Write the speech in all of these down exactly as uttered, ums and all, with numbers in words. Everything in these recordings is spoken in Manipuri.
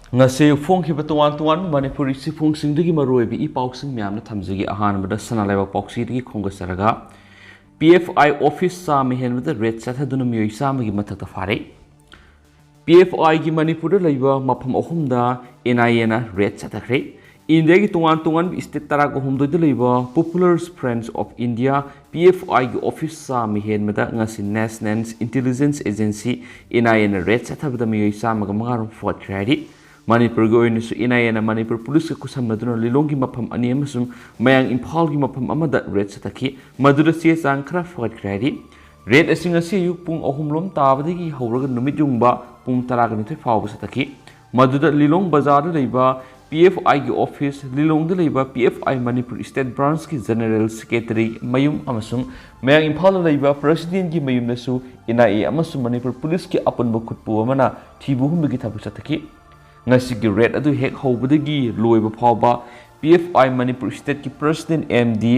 ꯉꯁꯤ ꯐꯣꯡꯈꯤꯕ ꯇꯣꯉꯥꯟ ꯇꯣꯉꯥꯟꯕ ꯃꯅꯤꯄꯨꯔꯤ ꯆꯦꯐꯣꯡꯁꯤꯡꯗꯒꯤ ꯃꯔꯨꯑꯣꯏꯕ ꯏ ꯄꯥꯎꯁꯤꯡ ꯃꯌꯥꯝꯅ ꯊꯝꯖꯒꯦ꯫ ꯑꯍꯥꯟꯕꯗ ꯁꯅꯥ ꯂꯩꯕꯥꯛ ꯄꯥꯎꯆꯦꯗꯒꯤ ꯈꯣꯝꯒꯠꯆꯔꯒ, ꯄꯤ ꯑꯦꯐ ꯑꯥꯏ ꯑꯣꯐꯤꯁ ꯆꯥꯝꯃ ꯍꯦꯟꯕꯗ ꯔꯦꯗ ꯆꯠꯊꯗꯨꯅ ꯃꯤꯑꯣꯏ ꯆꯥꯝꯃꯒꯤ ꯃꯊꯛꯇ ꯐꯥꯔꯦ꯫ ꯄꯤ ꯑꯦꯐ ꯑꯥꯏꯒꯤ ꯃꯅꯤꯄꯨꯔꯗ ꯂꯩꯕ ꯃꯐꯝ ꯑꯍꯨꯝꯗ ꯑꯦꯟ ꯑꯥꯏ ꯑꯦꯅ ꯔꯦꯗ ꯆꯠꯊꯈ꯭ꯔꯦ꯫ ꯏꯟꯗꯤꯌꯥꯒꯤ ꯇꯣꯉꯥꯟ ꯇꯣꯉꯥꯟꯕ ꯁ꯭ꯇꯦꯠ ꯇꯔꯥꯒ ꯍꯨꯝꯗꯣꯏꯗ ꯂꯩꯕ People's Friends of India, P F ꯑꯥꯏꯒꯤ ꯑꯣꯐꯤꯁ ꯆꯥꯝꯃ ꯍꯦꯟꯕꯗ ꯉꯁꯤ National Intelligence Agency, and I ꯑꯦꯅ ꯔꯦꯗ ꯆꯠꯊꯕꯗ ꯃꯤꯑꯣꯏ ꯆꯥꯝꯃꯒ ꯃꯉꯥ ꯔꯣꯝ ꯐꯒꯠꯈ꯭ꯔꯦ ꯍꯥꯏꯔꯤ꯫ ꯃꯅꯤꯄꯨꯔꯒꯤ ꯑꯣꯏꯅꯁꯨ ꯑꯦꯟ ꯑꯥꯏ ꯑꯦꯅ ꯃꯅꯤꯄꯨꯔ ꯄꯨꯂꯤꯁꯀ ꯈꯨꯠꯁꯝꯅꯗꯨꯅ ꯂꯤꯂꯣꯡꯒꯤ ꯃꯐꯝ ꯑꯅꯤ ꯑꯃꯁꯨꯡ ꯃꯌꯥꯡ ꯏꯝꯐꯥꯜꯒꯤ ꯃꯐꯝ ꯑꯃꯗ ꯔꯦꯗ ꯆꯠꯊꯈꯤ꯫ ꯃꯗꯨꯗ ꯆꯦ ꯆꯥꯡ ꯈꯔ ꯐꯒꯠꯈ꯭ꯔꯦ ꯍꯥꯏꯔꯤ꯫ ꯔꯦꯗ ꯑꯁꯤ ꯉꯁꯤ ꯑꯌꯨꯛ ꯄꯨꯡ ꯑꯍꯨꯝ ꯔꯣꯝ ꯇꯥꯕꯗꯒꯤ ꯍꯧꯔꯒ ꯅꯨꯃꯤꯠ ꯌꯨꯡꯕ ꯄꯨꯡ ꯇꯔꯥꯒ ꯅꯤꯊꯣꯏ ꯐꯥꯎꯕ ꯆꯠꯊꯈꯤ꯫ ꯃꯗꯨꯗ ꯂꯤꯂꯣꯡ ꯕꯖꯥꯔꯗ ꯂꯩꯕ ꯄꯤ ꯑꯦꯐ ꯑꯥꯏꯒꯤ ꯑꯣꯐꯤꯁ, ꯂꯤꯂꯣꯡꯗ ꯂꯩꯕ ꯄꯤ F I Manipur state ꯕ꯭ꯔꯥꯟꯁꯀꯤ general secretary ꯃꯌꯨꯝ ꯑꯃꯁꯨꯡ ꯃꯌꯥꯡ ꯏꯝꯐꯥꯜꯗ ꯂꯩꯕ ꯄ꯭ꯔꯁꯤꯗꯦꯟꯒꯤ ꯃꯌꯨꯝꯗꯁꯨ ꯑꯦꯟ ꯑꯥꯏ ꯑꯦ ꯑꯃꯁꯨꯡ ꯃꯅꯤꯄꯨꯔ ꯄꯨꯂꯤꯁꯀꯤ ꯑꯄꯨꯟꯕ ꯈꯨꯠꯄꯨ ꯑꯃꯅ ꯊꯤꯕ ꯍꯨꯝꯕꯒꯤ ꯊꯕꯛ ꯆꯠꯊꯈꯤ꯫ ꯉꯁꯤꯒꯤ ꯔꯦꯗ ꯑꯗꯨ ꯍꯦꯛ ꯍꯧꯕꯗꯒꯤ ꯂꯣꯏꯕ ꯐꯥꯎꯕ ꯄꯤ ꯑꯦꯐ ꯑꯥꯏ ꯃꯅꯤꯄꯨꯔ ꯁ꯭ꯇꯦꯠꯀꯤ president M D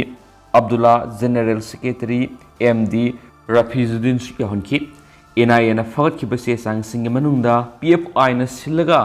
Abdulla, general secretary M D ꯔꯐꯤꯖꯨꯗꯤꯟꯁꯨ ꯌꯥꯎꯍꯟꯈꯤ꯫ ꯑꯦꯟ ꯑꯥꯏ ꯑꯦꯅ ꯐꯒꯠꯈꯤꯕ ꯆꯦ ꯆꯥꯡꯁꯤꯡꯒꯤ ꯃꯅꯨꯡꯗ ꯄꯤ ꯑꯦꯐ ꯑꯥꯏꯅ ꯁꯤꯜꯂꯒ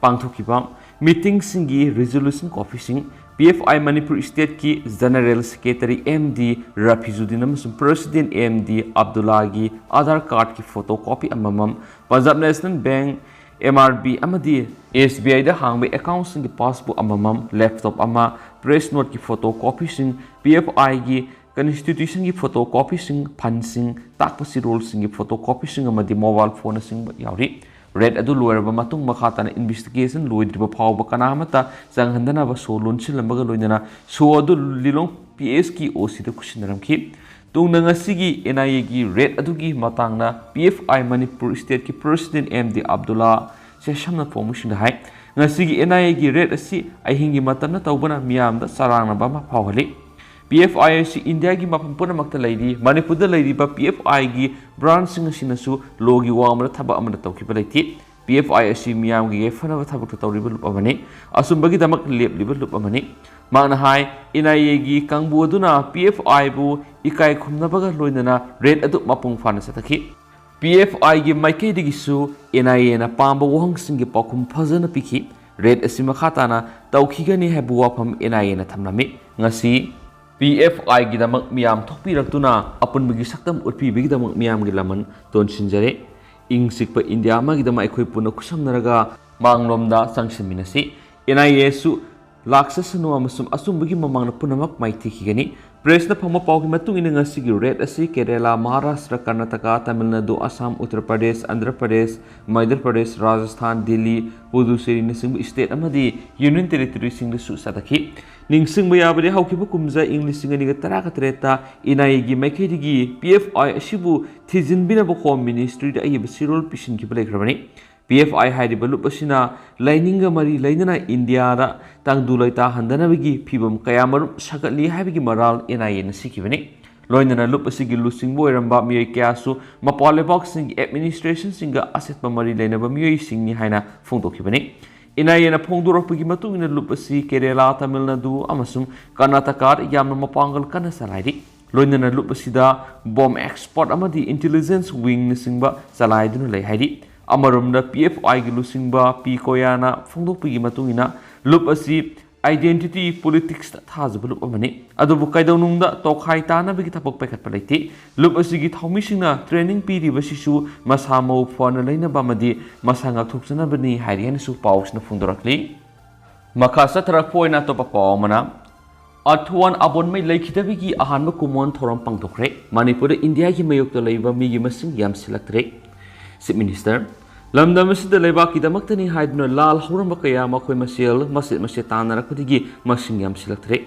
ꯄꯥꯡꯊꯣꯛꯈꯤꯕ ꯃꯤꯇꯤꯡꯁꯤꯡꯒꯤ ꯔꯤꯖꯣꯂꯨꯁꯟ ꯀꯣꯄꯤꯁꯤꯡ, ꯄꯤ ꯑꯦꯐ ꯑꯥꯏ ꯃꯅꯤꯄꯨꯔ ꯁ꯭ꯇꯦꯠꯀꯤ general secretary M D Rafijuddin ꯑꯃꯁꯨꯡ ꯄ꯭ꯔꯁꯤꯗꯦꯟ ꯑꯦꯝ ꯗꯤ ꯑꯕꯗꯨꯜꯂꯥꯒꯤ ꯑꯥꯙꯥꯔ ꯀꯥꯔꯗꯀꯤ ꯐꯣꯇꯣ ꯀꯣꯄꯤ ꯑꯃꯃꯝ, Punjab national bank, M R B ꯑꯃꯗꯤ ꯑꯦꯁ ꯕꯤ ꯑꯥꯏꯗ ꯍꯥꯡꯕ ꯑꯦꯀꯥꯎꯟꯁꯤꯡꯒꯤ ꯄꯥꯁꯕꯨꯛ ꯑꯃꯃꯝ, ꯂꯦꯞꯇꯣꯞ ꯑꯃ, ꯄ꯭ꯔꯦꯁ ꯅꯣꯠꯀꯤ ꯐꯣꯇꯣ ꯀꯣꯄꯤꯁꯤꯡ, ꯄꯤ ꯑꯦꯐ ꯑꯥꯏꯒꯤ ꯀꯟꯁꯇꯤꯇ꯭ꯌꯨꯁꯟꯒꯤ ꯐꯣꯇꯣ ꯀꯣꯄꯤꯁꯤꯡ, ꯐꯟꯁꯤꯡ, ꯇꯥꯛꯄ ꯆꯦꯔꯣꯜꯁꯤꯡꯒꯤ ꯐꯣꯇꯣ ꯀꯣꯄꯤꯁꯤꯡ ꯑꯃꯗꯤ ꯃꯣꯕꯥꯏꯜ ꯐꯣꯟꯅꯆꯤꯡꯕ ꯌꯥꯎꯔꯤ꯫ ꯔꯦꯗ ꯑꯗꯨ ꯂꯣꯏꯔꯕ ꯃꯇꯨꯡ ꯃꯈꯥ ꯇꯥꯅ ꯏꯟꯚꯦꯁꯇꯤꯒꯦꯁꯟ ꯂꯣꯏꯗ꯭ꯔꯤꯕ ꯐꯥꯎꯕ ꯀꯅꯥ ꯑꯃꯠꯇ ꯆꯪꯍꯟꯗꯅꯕ ꯁꯣ ꯂꯣꯟꯁꯤꯜꯂꯝꯕꯒ ꯂꯣꯏꯅꯅ ꯁꯣ ꯑꯗꯨ ꯂꯤꯂꯣꯡ ꯄꯤ ꯑꯦꯁꯀꯤ ꯑꯣ ꯁꯤꯗ ꯈꯨꯠꯁꯤꯟꯅꯔꯝꯈꯤ꯫ ꯇꯨꯡꯗ ꯉꯁꯤꯒꯤ ꯑꯦꯟ ꯑꯥꯏ ꯑꯦꯒꯤ ꯔꯦꯗ ꯑꯗꯨꯒꯤ ꯃꯇꯥꯡꯗ ꯄꯤ ꯑꯦꯐ ꯑꯥꯏ ꯃꯅꯤꯄꯨꯔ ꯁ꯭ꯇꯦꯠꯀꯤ ꯄ꯭ꯔꯁꯤꯗꯦꯟ ꯑꯦꯝ ꯗꯤ ꯑꯕꯗꯨꯜꯂꯥ ꯁꯦꯁꯝꯅ ꯐꯣꯡꯕꯁꯤꯡꯗ ꯍꯥꯏ, ꯉꯁꯤꯒꯤ ꯑꯦꯟ ꯑꯥꯏ ꯑꯦꯒꯤ ꯔꯦꯗ ꯑꯁꯤ ꯑꯍꯤꯡꯒꯤ ꯃꯇꯝꯗ ꯇꯧꯕꯅ ꯃꯤꯌꯥꯝꯗ ꯆꯔꯥꯡꯅꯕ ꯑꯃ ꯐꯥꯎꯍꯜꯂꯤ꯫ ꯄꯤ ꯑꯦꯐ ꯑꯥꯏ ꯑꯁꯤ ꯏꯟꯗꯤꯌꯥꯒꯤ ꯃꯐꯝ ꯄꯨꯝꯅꯃꯛꯇ ꯂꯩꯔꯤ꯫ ꯃꯅꯤꯄꯨꯔꯗ ꯂꯩꯔꯤꯕ ꯄꯤ ꯑꯦꯐ ꯑꯥꯏꯒꯤ ꯕ꯭ꯔꯥꯟꯁꯁꯤꯡ ꯑꯁꯤꯅꯁꯨ ꯂꯣꯒꯤ ꯋꯥꯡꯃꯗ ꯊꯕꯛ ꯑꯃꯠꯇ ꯇꯧꯈꯤꯕ ꯂꯩꯇꯦ꯫ ꯄꯤ ꯑꯦꯐ ꯑꯥꯏ ꯑꯁꯤ ꯃꯤꯌꯥꯝꯒꯤ ꯌꯥꯏꯐꯅꯕ ꯊꯕꯛꯇ ꯇꯧꯔꯤꯕ ꯂꯨꯞ ꯑꯃꯅꯤ꯫ ꯑꯆꯨꯝꯕꯒꯤꯗꯃꯛ ꯂꯦꯞꯂꯤꯕ ꯂꯨꯞ ꯑꯃꯅꯤ꯫ ꯃꯍꯥꯛꯅ ꯍꯥꯏ, ꯑꯦꯟ ꯑꯥꯏ ꯑꯦꯒꯤ ꯀꯥꯡꯕꯨ ꯑꯗꯨꯅ ꯄꯤ ꯑꯦꯐ ꯑꯥꯏꯕꯨ ꯏꯀꯥꯏ ꯈꯨꯝꯅꯕꯒ ꯂꯣꯏꯅꯅ ꯔꯦꯗ ꯑꯗꯨ ꯃꯄꯨꯡ ꯐꯥꯅ ꯆꯠꯊꯈꯤ꯫ ꯄꯤ ꯑꯦꯐ ꯑꯥꯏꯒꯤ ꯃꯥꯏꯀꯩꯗꯒꯤꯁꯨ ꯑꯦꯟ ꯑꯥꯏ ꯑꯦꯅ ꯄꯥꯝꯕ ꯋꯥꯍꯪꯁꯤꯡꯒꯤ ꯄꯥꯎꯈꯨꯝ ꯐꯖꯅ ꯄꯤꯈꯤ꯫ ꯔꯦꯗ ꯑꯁꯤ ꯃꯈꯥ ꯇꯥꯅ ꯇꯧꯈꯤꯒꯅꯤ ꯍꯥꯏꯕ ꯋꯥꯐꯝ ꯑꯦꯟ ꯑꯥꯏ ꯑꯦꯅ ꯊꯝꯂꯝꯃꯤ꯫ ꯉꯁꯤ ꯄꯤ ꯑꯦꯐ ꯑꯥꯏꯒꯤꯗꯃꯛ ꯃꯤꯌꯥꯝ ꯊꯣꯛꯄꯤꯔꯛꯇꯨꯅ ꯑꯄꯨꯟꯕꯒꯤ ꯁꯛꯇꯝ ꯎꯠꯄꯤꯕꯒꯤꯗꯃꯛ ꯃꯤꯌꯥꯝꯒꯤ ꯂꯃꯟ ꯇꯣꯟꯁꯤꯟꯖꯔꯤ꯫ ꯏꯪ ꯆꯤꯛꯄ ꯏꯟꯗꯤꯌꯥ ꯑꯃꯒꯤꯗꯃꯛ ꯑꯩꯈꯣꯏ ꯄꯨꯟꯅ ꯈꯨꯠꯁꯝꯅꯔꯒ ꯃꯥꯡꯂꯣꯝꯗ ꯆꯪꯁꯤꯟꯃꯤꯟꯅꯁꯤ꯫ ꯑꯦꯟ ꯑꯥꯏ ꯑꯦꯁꯨ ꯂꯥꯛꯆꯁꯅꯨ ꯑꯃꯁꯨꯡ ꯑꯆꯨꯝꯕꯒꯤ ꯃꯃꯥꯡꯗ ꯄꯨꯝꯅꯃꯛ ꯃꯥꯏꯊꯤꯈꯤꯒꯅꯤ꯫ ꯄ꯭ꯔꯦꯁꯅ ꯐꯪꯕ ꯄꯥꯎꯒꯤ ꯃꯇꯨꯡ ꯏꯟꯅ ꯉꯁꯤꯒꯤ ꯔꯦꯗ ꯑꯁꯤ ꯀꯦꯔꯦꯂꯥ, ꯃꯍꯥꯔꯥꯁꯇ꯭ꯔ, ꯀꯔꯅꯥꯇꯀꯥ, ꯇꯥꯃꯤꯜ ꯅꯥꯗꯨ, ꯑꯁꯥꯝ, ꯎꯠꯇꯔ ꯄ꯭ꯔꯗꯦꯁ, ꯑꯟꯙ꯭ꯔ ꯄ꯭ꯔꯗꯦꯁ, ꯃꯙ꯭ꯌ ꯄ꯭ꯔꯗꯦꯁ, ꯔꯥꯖꯁꯊꯥꯟ, ꯗꯤꯜꯂꯤ, ꯄꯨꯗꯨꯆꯦꯔꯤꯅꯆꯤꯡꯕ ꯁ꯭ꯇꯦꯠ ꯑꯃꯗꯤ ꯌꯨꯅꯤꯌꯟ ꯇꯦꯔꯤꯇꯣꯔꯤꯁꯤꯡꯗꯁꯨ ꯆꯠꯊꯈꯤ꯫ ꯅꯤꯡꯁꯤꯡꯕ ꯌꯥꯕꯗꯤ ꯍꯧꯈꯤꯕ ꯀꯨꯝꯖꯥ ꯏꯪ ꯂꯤꯁꯤꯡ ꯑꯅꯤꯒ ꯇꯔꯥꯒ ꯇꯔꯦꯠꯇ ꯑꯦꯟ ꯑꯥꯏ ꯑꯦꯒꯤ ꯃꯥꯏꯀꯩꯗꯒꯤ ꯄꯤ ꯑꯦꯐ ꯑꯥꯏ ꯑꯁꯤꯕꯨ ꯊꯤꯖꯤꯟꯕꯤꯅꯕ ꯍꯣꯝ ꯃꯤꯅꯤꯁꯇ꯭ꯔꯤꯗ ꯑꯏꯕ ꯆꯦꯔꯣꯜ ꯄꯤꯁꯤꯟꯈꯤꯕ ꯂꯩꯈ꯭ꯔꯕꯅꯤ꯫ ꯄꯤ ꯑꯦꯐ ꯑꯥꯏ ꯍꯥꯏꯔꯤꯕ ꯂꯨꯞ ꯑꯁꯤꯅ ꯂꯥꯏꯅꯤꯡꯒ ꯃꯔꯤ ꯂꯩꯅꯅ ꯏꯟꯗꯤꯌꯥꯗ ꯇꯪꯗꯨ ꯂꯩꯇꯥꯍꯟꯗꯅꯕꯒꯤ ꯐꯤꯚꯝ ꯀꯌꯥꯃꯔꯨꯝ ꯁꯥꯒꯠꯂꯤ ꯍꯥꯏꯕꯒꯤ ꯃꯔꯥꯜ ꯑꯦꯟ ꯑꯥꯏ ꯑꯦꯅ ꯁꯤꯈꯤꯕꯅꯤ꯫ ꯂꯣꯏꯅꯅ ꯂꯨꯞ ꯑꯁꯤꯒꯤ ꯂꯨꯆꯤꯡꯕ ꯑꯣꯏꯔꯝꯕ ꯃꯤꯑꯣꯏ ꯀꯌꯥꯁꯨ ꯃꯄꯥ ꯂꯩꯕꯥꯛꯁꯤꯡꯒꯤ ꯑꯦꯗꯃꯤꯅꯤꯁꯇ꯭ꯔꯦꯁꯟꯁꯤꯡꯒ ꯑꯆꯦꯠꯄ ꯃꯔꯤ ꯂꯩꯅꯕ ꯃꯤꯑꯣꯏꯁꯤꯡꯅꯤ ꯍꯥꯏꯅ ꯐꯣꯡꯗꯣꯛꯈꯤꯕꯅꯤ꯫ ꯑꯦꯟ ꯑꯥꯏ ꯑꯦꯅ ꯐꯣꯡꯗꯣꯔꯛꯄꯒꯤ ꯃꯇꯨꯡ ꯏꯟꯅ ꯂꯨꯞ ꯑꯁꯤ ꯀꯦꯔꯦꯂꯥ, ꯇꯥꯃꯤꯜ ꯅꯥꯗꯨ ꯑꯃꯁꯨꯡ ꯀꯔꯅꯥꯇꯀꯥꯗ ꯌꯥꯝꯅ ꯃꯄꯥꯡꯒꯜ ꯀꯟꯅ ꯆꯂꯥꯏꯔꯤ꯫ ꯂꯣꯏꯅꯅ ꯂꯨꯞ ꯑꯁꯤꯗ ꯕꯣꯝ ꯑꯦꯛꯁꯄꯔꯠ ꯑꯃꯗꯤ ꯏꯟꯇꯦꯂꯤꯖꯦꯟꯁ ꯋꯤꯡꯅꯆꯤꯡꯕ ꯆꯂꯥꯏꯗꯨꯅ ꯂꯩ ꯍꯥꯏꯔꯤ꯫ ꯑꯃꯔꯣꯝꯗ ꯄꯤ ꯑꯦꯐ ꯑꯥꯏꯒꯤ ꯂꯨꯆꯤꯡꯕ ꯄꯤ ꯀꯣꯌꯥꯅ ꯐꯣꯡꯗꯣꯛꯄꯒꯤ ꯃꯇꯨꯡ ꯏꯟꯅ ꯂꯨꯞ ꯑꯁꯤ ꯑꯥꯏꯗꯦꯟꯇꯤꯇꯤ ꯄꯣꯂꯤꯇꯤꯛꯁꯇ ꯊꯥꯖꯕ ꯂꯨꯞ ꯑꯃꯅꯤ꯫ ꯑꯗꯨꯕꯨ ꯀꯩꯗꯧꯅꯨꯡꯗ ꯇꯣꯈꯥꯏ ꯇꯥꯅꯕꯒꯤ ꯊꯕꯛ ꯄꯥꯏꯈꯠꯄ ꯂꯩꯇꯦ꯫ ꯂꯨꯞ ꯑꯁꯤꯒꯤ ꯊꯧꯃꯤꯁꯤꯡꯅ ꯇ꯭ꯔꯦꯅꯤꯡ ꯄꯤꯔꯤꯕꯁꯤꯁꯨ ꯃꯁꯥ ꯃꯎ ꯐꯅ ꯂꯩꯅꯕ ꯑꯃꯗꯤ ꯃꯁꯥ ꯉꯥꯛꯊꯣꯛꯆꯅꯕꯅꯤ ꯍꯥꯏꯔꯤ ꯍꯥꯏꯅꯁꯨ ꯄꯥꯎꯁꯤꯅ ꯐꯣꯡꯗꯣꯔꯛꯂꯤ꯫ ꯃꯈꯥ ꯆꯠꯊꯔꯛꯄ ꯑꯣꯏꯅ ꯑꯇꯣꯞꯄ ꯄꯥꯎ ꯑꯃꯅ, ꯑꯊꯨꯋꯥꯟ ꯑꯕꯣꯟꯃꯩ ꯂꯩꯈꯤꯗꯕꯒꯤ ꯑꯍꯥꯟꯕ ꯀꯨꯝꯑꯣꯟ ꯊꯧꯔꯝ ꯄꯥꯡꯊꯣꯛꯈ꯭ꯔꯦ꯫ ꯃꯅꯤꯄꯨꯔꯗ ꯏꯟꯗꯤꯌꯥꯒꯤ ꯃꯥꯌꯣꯛꯇ ꯂꯩꯕ ꯃꯤꯒꯤ ꯃꯁꯤꯡ ꯌꯥꯝꯁꯤꯜꯂꯛꯇ꯭ꯔꯦ꯫ ꯆꯤꯐ ꯃꯤꯅꯤꯁꯇꯔ, ꯂꯝꯗꯝ ꯑꯁꯤꯗ ꯂꯩꯕꯥꯛꯀꯤꯗꯃꯛꯇꯅꯤ ꯍꯥꯏꯗꯨꯅ ꯂꯥꯜ ꯍꯧꯔꯝꯕ ꯀꯌꯥ ꯃꯈꯣꯏ ꯃꯁꯦꯜ ꯃꯆꯦꯠ ꯃꯆꯦꯠ ꯇꯥꯟꯅꯔꯛꯄꯗꯒꯤ ꯃꯁꯤꯡ ꯌꯥꯝꯁꯤꯜꯂꯛꯇ꯭ꯔꯦ꯫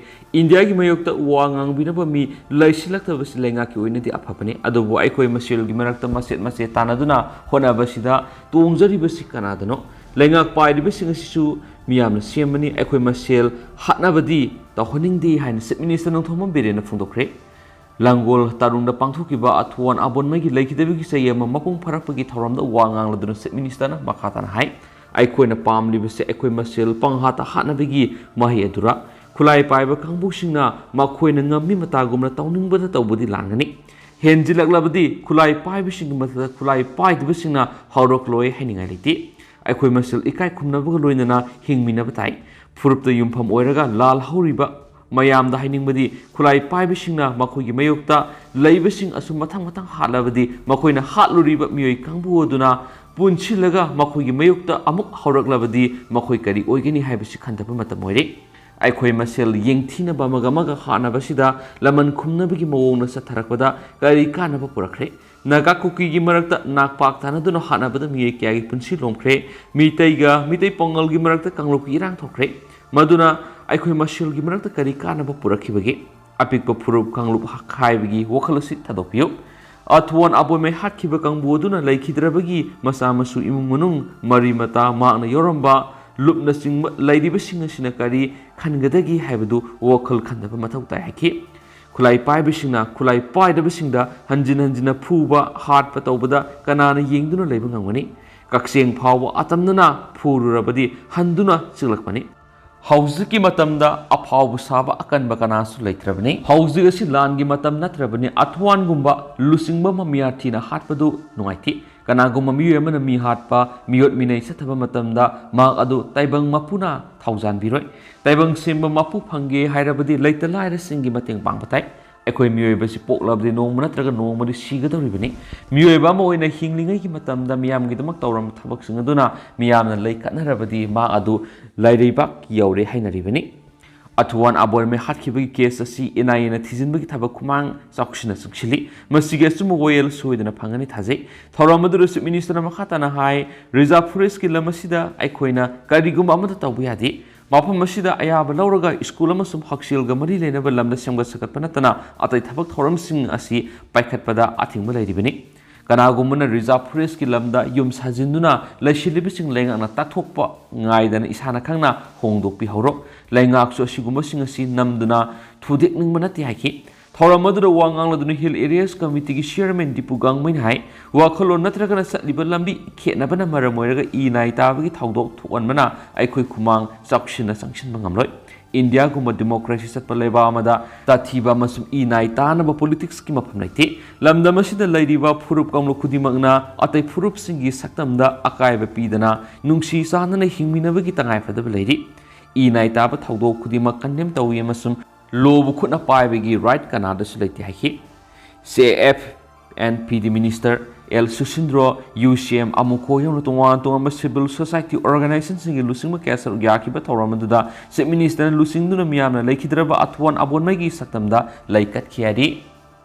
ꯏꯟꯗꯤꯌꯥꯒꯤ ꯃꯥꯌꯣꯛꯇ ꯋꯥ ꯉꯥꯡꯕꯤꯅꯕ ꯃꯤ ꯂꯩꯁꯤꯜꯂꯛꯇꯕꯁꯤ ꯂꯩꯉꯥꯛꯀꯤ ꯑꯣꯏꯅꯗꯤ ꯑꯐꯕꯅꯤ, ꯑꯗꯨꯕꯨ ꯑꯩꯈꯣꯏ ꯃꯁꯦꯜꯒꯤ ꯃꯔꯛꯇ ꯃꯆꯦꯠ ꯃꯆꯦꯠ ꯇꯥꯟꯅꯗꯨꯅ ꯍꯣꯠꯅꯕꯁꯤꯗ ꯇꯣꯡꯖꯔꯤꯕꯁꯤ ꯀꯅꯥꯗꯅꯣ? ꯂꯩꯉꯥꯛ ꯄꯥꯏꯔꯤꯕꯁꯤꯡ ꯑꯁꯤꯁꯨ ꯃꯤꯌꯥꯝꯅ ꯁꯦꯝꯕꯅꯤ꯫ ꯑꯩꯈꯣꯏ ꯃꯁꯦꯜ ꯍꯥꯠꯅꯕꯗꯤ ꯇꯧꯍꯟꯅꯤꯡꯗꯦ ꯍꯥꯏꯅ ꯆꯤꯐ ꯃꯤꯅꯤꯁꯇꯔ ꯅꯣꯡꯊꯣꯝꯕꯝ ꯕꯤꯔꯦꯟꯅ ꯐꯣꯡꯗꯣꯛꯈ꯭ꯔꯦ꯫ ꯂꯥꯡꯒꯣꯜ ꯇꯥꯔꯨꯡꯗ ꯄꯥꯡꯊꯣꯛꯈꯤꯕ ꯑꯊꯨꯋꯥꯟ ꯑꯕꯣꯟꯃꯩꯒꯤ ꯂꯩꯈꯤꯗꯕꯒꯤ ꯆꯍꯤ ꯑꯃ ꯃꯄꯨꯡ ꯐꯥꯔꯛꯄꯒꯤ ꯊꯧꯔꯝꯗ ꯋꯥ ꯉꯥꯡꯂꯗꯨꯅ ꯆꯤꯐ ꯃꯤꯅꯤꯁꯇꯔꯅ ꯃꯈꯥ ꯇꯥꯅ ꯍꯥꯏ, ꯑꯩꯈꯣꯏꯅ ꯄꯥꯝꯂꯤꯕꯁꯤ ꯑꯩꯈꯣꯏ ꯃꯁꯦꯜ ꯄꯪꯍꯥꯠꯇ ꯍꯥꯠꯅꯕꯒꯤ ꯃꯍꯩ ꯑꯗꯨꯔ? ꯈꯨꯠꯂꯥꯏ ꯄꯥꯏꯕ ꯀꯥꯡꯕꯨꯁꯤꯡꯅ ꯃꯈꯣꯏꯅ ꯉꯝꯃꯤ ꯃꯇꯥꯒꯨꯝꯅ ꯇꯧꯅꯤꯡꯕꯗ ꯇꯧꯕꯗꯤ ꯂꯥꯟꯒꯅꯤ꯫ ꯍꯦꯟꯖꯤꯜꯂꯛꯂꯕꯗꯤ ꯈꯨꯠꯂꯥꯏ ꯄꯥꯏꯕꯁꯤꯡꯒꯤ ꯃꯊꯛꯇ ꯈꯨꯠꯂꯥꯏ ꯄꯥꯏꯗꯕꯁꯤꯡꯅ ꯍꯧꯔꯛꯂꯣꯏ ꯍꯥꯏꯅꯤꯡꯉꯥꯏ ꯂꯩꯇꯦ꯫ ꯑꯩꯈꯣꯏ ꯃꯁꯦꯜ ꯏꯀꯥꯏ ꯈꯨꯝꯅꯕꯒ ꯂꯣꯏꯅꯅ ꯍꯤꯡꯃꯤꯟꯅꯕ ꯇꯥꯏ꯫ ꯐꯨꯔꯨꯞꯇ ꯌꯨꯝꯐꯝ ꯑꯣꯏꯔꯒ ꯂꯥꯜ ꯍꯧꯔꯤꯕ ꯃꯌꯥꯝꯗ ꯍꯥꯏꯅꯤꯡꯕꯗꯤ, ꯈꯨꯠꯂꯥꯏ ꯄꯥꯏꯕꯁꯤꯡꯅ ꯃꯈꯣꯏꯒꯤ ꯃꯥꯌꯣꯛꯇ ꯂꯩꯕꯁꯤꯡ ꯑꯁꯨꯝ ꯃꯊꯪ ꯃꯊꯪ ꯍꯥꯠꯂꯕꯗꯤ, ꯃꯈꯣꯏꯅ ꯍꯥꯠꯂꯨꯔꯤꯕ ꯃꯤꯑꯣꯏ ꯀꯥꯡꯕꯨ ꯑꯗꯨꯅ ꯄꯨꯟꯁꯤꯜꯂꯒ ꯃꯈꯣꯏꯒꯤ ꯃꯥꯌꯣꯛꯇ ꯑꯃꯨꯛ ꯍꯧꯔꯛꯂꯕꯗꯤ, ꯃꯈꯣꯏ ꯀꯔꯤ ꯑꯣꯏꯒꯅꯤ ꯍꯥꯏꯕꯁꯤ ꯈꯟꯊꯕ ꯃꯇꯝ ꯑꯣꯏꯔꯦ꯫ ꯑꯩꯈꯣꯏ ꯃꯁꯦꯜ ꯌꯦꯡꯊꯤꯅꯕ ꯑꯃꯒ ꯑꯃꯒ ꯍꯥꯠꯅꯕꯁꯤꯗ ꯂꯃꯟ ꯈꯨꯝꯅꯕꯒꯤ ꯃꯑꯣꯡꯅ ꯆꯠꯊꯔꯛꯄꯗ ꯀꯔꯤ ꯀꯥꯟꯅꯕ ꯄꯨꯔꯛꯈ꯭ꯔꯦ? ꯅꯥꯒꯥ ꯀꯨꯀꯤꯒꯤ ꯃꯔꯛꯇ ꯅꯥꯛꯄꯥꯛ ꯇꯥꯅꯗꯨꯅ ꯍꯥꯠꯅꯕꯗ ꯃꯤꯑꯣꯏ ꯀꯌꯥꯒꯤ ꯄꯨꯟꯁꯤ ꯂꯣꯝꯈ꯭ꯔꯦ꯫ ꯃꯤꯇꯩꯒ ꯃꯤꯇꯩ ꯄꯥꯉꯜꯒꯤ ꯃꯔꯛꯇ ꯀꯥꯡꯂꯨꯞꯀꯤ ꯏꯔꯥꯡ ꯊꯣꯛꯈ꯭ꯔꯦ꯫ ꯃꯗꯨꯅ ꯑꯩꯈꯣꯏ ꯃꯁꯦꯜꯒꯤ ꯃꯔꯛꯇ ꯀꯔꯤ ꯀꯥꯟꯅꯕ ꯄꯨꯔꯛꯈꯤꯕꯒꯦ? ꯑꯄꯤꯛꯄ ꯐꯨꯔꯨꯞ ꯀꯥꯡꯂꯨꯞ ꯈꯥꯏꯕꯒꯤ ꯋꯥꯈꯜ ꯑꯁꯤ ꯊꯥꯗꯣꯛꯄꯤꯌꯨ꯫ ꯑꯊꯨꯋꯥꯟ ꯑꯕꯣꯏꯃꯩ ꯍꯥꯠꯈꯤꯕ ꯀꯥꯡꯕꯨ ꯑꯗꯨꯅ ꯂꯩꯈꯤꯗ꯭ꯔꯕꯒꯤ ꯃꯆꯥ ꯃꯁꯨ ꯏꯃꯨꯡ ꯃꯅꯨꯡ, ꯃꯔꯤ ꯃꯇꯥ, ꯃꯍꯥꯛꯅ ꯌꯥꯎꯔꯝꯕ ꯂꯨꯞꯅꯆꯤꯡꯕ ꯂꯩꯔꯤꯕꯁꯤꯡ ꯑꯁꯤꯅ ꯀꯔꯤ ꯈꯟꯒꯗꯒꯦ ꯍꯥꯏꯕꯗꯨ ꯋꯥꯈꯜ ꯈꯟꯊꯕ ꯃꯊꯧ ꯇꯥꯏ ꯍꯥꯏꯈꯤ꯫ ꯈꯨꯠꯂꯥꯏ ꯄꯥꯏꯕꯁꯤꯡꯅ ꯈꯨꯠꯂꯥꯏ ꯄꯥꯏꯗꯕꯁꯤꯡꯗ ꯍꯟꯖꯤꯟ ꯍꯟꯖꯤꯟꯅ ꯐꯨꯕ, ꯍꯥꯠꯄ ꯇꯧꯕꯗ ꯀꯅꯥꯅ ꯌꯦꯡꯗꯨꯅ ꯂꯩꯕ ꯉꯝꯒꯅꯤ? ꯀꯛꯆꯦꯡ ꯐꯥꯎꯕ ꯑꯇꯝꯅꯅ ꯐꯨꯔꯨꯔꯕꯗꯤ ꯍꯟꯗꯨꯅ ꯆꯤꯛꯂꯛꯄꯅꯤ꯫ ꯍꯧꯖꯤꯛꯀꯤ ꯃꯇꯝꯗ ꯑꯐꯥꯎꯕ ꯁꯥꯕ ꯑꯀꯟꯕ ꯀꯅꯥꯁꯨ ꯂꯩꯇ꯭ꯔꯕꯅꯤ꯫ ꯍꯧꯖꯤꯛ ꯑꯁꯤ ꯂꯥꯟꯒꯤ ꯃꯇꯝ ꯅꯠꯇ꯭ꯔꯕꯅꯤ꯫ ꯑꯊꯨꯋꯥꯟꯒꯨꯝꯕ ꯂꯨꯆꯤꯡꯕ ꯃꯃꯤꯌꯥꯊꯤꯅ ꯍꯥꯠꯄꯗꯨ ꯅꯨꯡꯉꯥꯏꯇꯦ꯫ ꯀꯅꯥꯒꯨꯝꯕ ꯃꯤꯑꯣꯏ ꯑꯃꯅ ꯃꯤ ꯍꯥꯠꯄ, ꯃꯤꯑꯣꯠ ꯃꯤꯅꯩ ꯆꯠꯊꯕ ꯃꯇꯝꯗ ꯃꯍꯥꯛ ꯑꯗꯨ ꯇꯥꯏꯕꯪ ꯃꯄꯨꯅ ꯊꯧꯖꯥꯟꯕꯤꯔꯣꯏ꯫ ꯇꯥꯏꯕꯪ ꯁꯦꯝꯕ ꯃꯄꯨ ꯐꯪꯒꯦ ꯍꯥꯏꯔꯕꯗꯤ ꯂꯩꯇ ꯂꯥꯏꯔꯁꯤꯡꯒꯤ ꯃꯇꯦꯡ ꯄꯥꯡꯕ ꯇꯥꯏ꯫ ꯑꯩꯈꯣꯏ ꯃꯤꯑꯣꯏꯕꯁꯤ ꯄꯣꯛꯂꯕꯗꯤ ꯅꯣꯡꯃ ꯅꯠꯇ꯭ꯔꯒ ꯅꯣꯡꯃꯗꯤ ꯁꯤꯒꯗꯧꯔꯤꯕꯅꯤ꯫ ꯃꯤꯑꯣꯏꯕ ꯑꯃ ꯑꯣꯏꯅ ꯍꯤꯡꯂꯤꯉꯩꯒꯤ ꯃꯇꯝꯗ ꯃꯤꯌꯥꯝꯒꯤꯗꯃꯛ ꯇꯧꯔꯝꯕ ꯊꯕꯛꯁꯤꯡ ꯑꯗꯨꯅ ꯃꯤꯌꯥꯝꯅ ꯂꯩꯈꯠꯅꯔꯕꯗꯤ ꯃꯍꯥꯛ ꯑꯗꯨ ꯂꯥꯏꯔꯩꯕꯥꯛ ꯌꯧꯔꯦ ꯍꯥꯏꯅꯔꯤꯕꯅꯤ꯫ ꯑꯊꯨꯋꯥꯟ ꯑꯕꯣꯏꯃꯩ ꯍꯥꯠꯈꯤꯕꯒꯤ ꯀꯦꯁ ꯑꯁꯤ ꯑꯦꯟ ꯑꯥꯏ ꯑꯦꯅ ꯊꯤꯖꯤꯟꯕꯒꯤ ꯊꯕꯛ ꯈꯨꯃꯥꯡ ꯆꯥꯎꯁꯤꯟꯅ ꯆꯪꯁꯤꯜꯂꯤ꯫ ꯃꯁꯤꯒꯤ ꯑꯆꯨꯝꯕ ꯋꯥꯌꯦꯜ ꯁꯣꯏꯗꯅ ꯐꯪꯒꯅꯤ ꯊꯥꯖꯩ꯫ ꯊꯧꯔꯝ ꯑꯗꯨꯗ ꯆꯤꯐ ꯃꯤꯅꯤꯁꯇꯔꯅ ꯃꯈꯥ ꯇꯥꯅ ꯍꯥꯏ, ꯔꯤꯖꯥꯔꯚ ꯐꯣꯔꯦꯁ꯭ꯠꯀꯤ ꯂꯝ ꯑꯁꯤꯗ ꯑꯩꯈꯣꯏꯅ ꯀꯔꯤꯒꯨꯝꯕ ꯑꯃꯠꯇ ꯇꯧꯕ ꯌꯥꯗꯦ꯫ ꯃꯐꯝ ꯑꯁꯤꯗ ꯑꯌꯥꯕ ꯂꯧꯔꯒ ꯁ꯭ꯀꯨꯜ ꯑꯃꯁꯨꯡ ꯍꯛꯁꯦꯜꯒ ꯃꯔꯤ ꯂꯩꯅꯕ ꯂꯝꯗ ꯁꯦꯝꯒꯠ ꯁꯥꯒꯠꯄ ꯅꯠꯇꯅ ꯑꯇꯩ ꯊꯕꯛ ꯊꯧꯔꯝꯁꯤꯡ ꯑꯁꯤ ꯄꯥꯏꯈꯠꯄꯗ ꯑꯊꯤꯡꯕ ꯂꯩꯔꯤꯕꯅꯤ꯫ ꯀꯅꯥꯒꯨꯝꯕꯅ ꯔꯤꯖꯥꯔꯚ ꯐꯣꯔꯦꯁ꯭ꯠꯀꯤ ꯂꯝꯗ ꯌꯨꯝ ꯁꯥꯖꯤꯟꯗꯨꯅ ꯂꯩꯁꯤꯜꯂꯤꯕꯁꯤꯡ ꯂꯩꯉꯥꯛꯅ ꯇꯥꯛꯊꯣꯛꯄ ꯉꯥꯏꯗꯅ ꯏꯁꯥꯅ ꯈꯪꯅ ꯍꯣꯡꯗꯣꯛꯄꯤꯍꯧꯔꯣ꯫ ꯂꯩꯉꯥꯛꯁꯨ ꯑꯁꯤꯒꯨꯝꯕꯁꯤꯡ ꯑꯁꯤ ꯅꯝꯗꯨꯅ ꯊꯨꯗꯦꯛꯅꯤꯡꯕ ꯅꯠꯇꯦ ꯍꯥꯏꯈꯤ꯫ ꯊꯧꯔꯝ ꯑꯗꯨꯗ ꯋꯥ ꯉꯥꯡꯂꯗꯨꯅ ꯍꯤꯜ ꯑꯦꯔꯤꯌꯥꯁ ꯀꯃꯤꯇꯤꯒꯤ ꯆꯤꯌꯔꯃꯦꯟ ꯗꯤꯄꯨ ꯒꯥꯡꯃꯩꯅ ꯍꯥꯏ, ꯋꯥꯈꯜꯂꯣꯟ ꯅꯠꯇ꯭ꯔꯒꯅ ꯆꯠꯂꯤꯕ ꯂꯝꯕꯤ ꯈꯦꯠꯅꯕꯅ ꯃꯔꯝ ꯑꯣꯏꯔꯒ ꯏ ꯅꯥꯏ ꯇꯥꯕꯒꯤ ꯊꯧꯗꯣꯛ ꯊꯣꯛꯍꯟꯕꯅ ꯑꯩꯈꯣꯏ ꯈꯨꯃꯥꯡ ꯆꯥꯎꯁꯤꯟꯅ ꯆꯪꯁꯤꯟꯕ ꯉꯝꯂꯣꯏ꯫ ꯏꯟꯗꯤꯌꯥꯒꯨꯝꯕ ꯗꯤꯃꯣꯀ꯭ꯔꯦꯁꯤ ꯆꯠꯄ ꯂꯩꯕꯥꯛ ꯑꯃꯗ ꯇꯥꯊꯤꯕ ꯑꯃꯁꯨꯡ ꯏ ꯅꯥꯏ ꯇꯥꯅꯕ ꯄꯣꯂꯤꯇꯤꯛꯁꯀꯤ ꯃꯐꯝ ꯂꯩꯇꯦ꯫ ꯂꯝꯗꯝ ꯑꯁꯤꯗ ꯂꯩꯔꯤꯕ ꯐꯨꯔꯨꯞ ꯀꯥꯡꯂꯨꯞ ꯈꯨꯗꯤꯡꯃꯛꯅ ꯑꯇꯩ ꯐꯨꯔꯨꯞꯁꯤꯡꯒꯤ ꯁꯛꯇꯝꯗ ꯑꯀꯥꯏꯕ ꯄꯤꯗꯅ ꯅꯨꯡꯁꯤ ꯆꯥꯟꯅꯅ ꯍꯤꯡꯃꯤꯟꯅꯕꯒꯤ ꯇꯉꯥꯏꯐꯗꯕ ꯂꯩꯔꯤ꯫ ꯏ ꯅꯥꯏ ꯇꯥꯕ ꯊꯧꯗꯣꯛ ꯈꯨꯗꯤꯡꯃꯛ ꯀꯟꯗꯦꯝ ꯇꯧꯏ ꯑꯃꯁꯨꯡ ꯂꯣꯕꯨ ꯈꯨꯠꯅ ꯄꯥꯏꯕꯒꯤ ꯔꯥꯏꯠ ꯀꯅꯥꯗꯁꯨ ꯂꯩꯇꯦ ꯍꯥꯏꯈꯤ꯫ ꯁꯤ ꯑꯦꯐ ꯑꯦꯟ ꯄꯤ ꯗꯤ ꯃꯤꯅꯤꯁꯇꯔ ꯑꯦꯜ ꯁꯨꯁꯤꯟꯗ꯭ꯔꯣ, ꯌꯨ ꯁꯤ ꯑꯦꯝ ꯑꯃꯨꯈꯣ ꯌꯥꯎꯅ ꯇꯣꯉꯥꯟ ꯇꯣꯉꯥꯟꯕ ꯁꯤꯚꯤꯜ ꯁꯣꯁꯥꯏꯇꯤ ꯑꯣꯔꯒꯅꯥꯏꯖꯦꯁꯟꯁꯤꯡꯒꯤ ꯂꯨꯆꯤꯡꯕ ꯀꯌꯥ ꯁꯔꯨꯛ ꯌꯥꯈꯤꯕ ꯊꯧꯔꯝ ꯑꯗꯨꯗ ꯆꯤꯐ ꯃꯤꯅꯤꯁꯇꯔꯅ ꯂꯨꯆꯤꯡꯗꯨꯅ ꯃꯤꯌꯥꯝꯅ ꯂꯩꯈꯤꯗ꯭ꯔꯕ ꯑꯊꯣꯟ ꯑꯕꯣꯟꯃꯩꯒꯤ ꯁꯛꯇꯝꯗ ꯂꯩ ꯀꯠꯈꯤ ꯍꯥꯏꯔꯤ꯫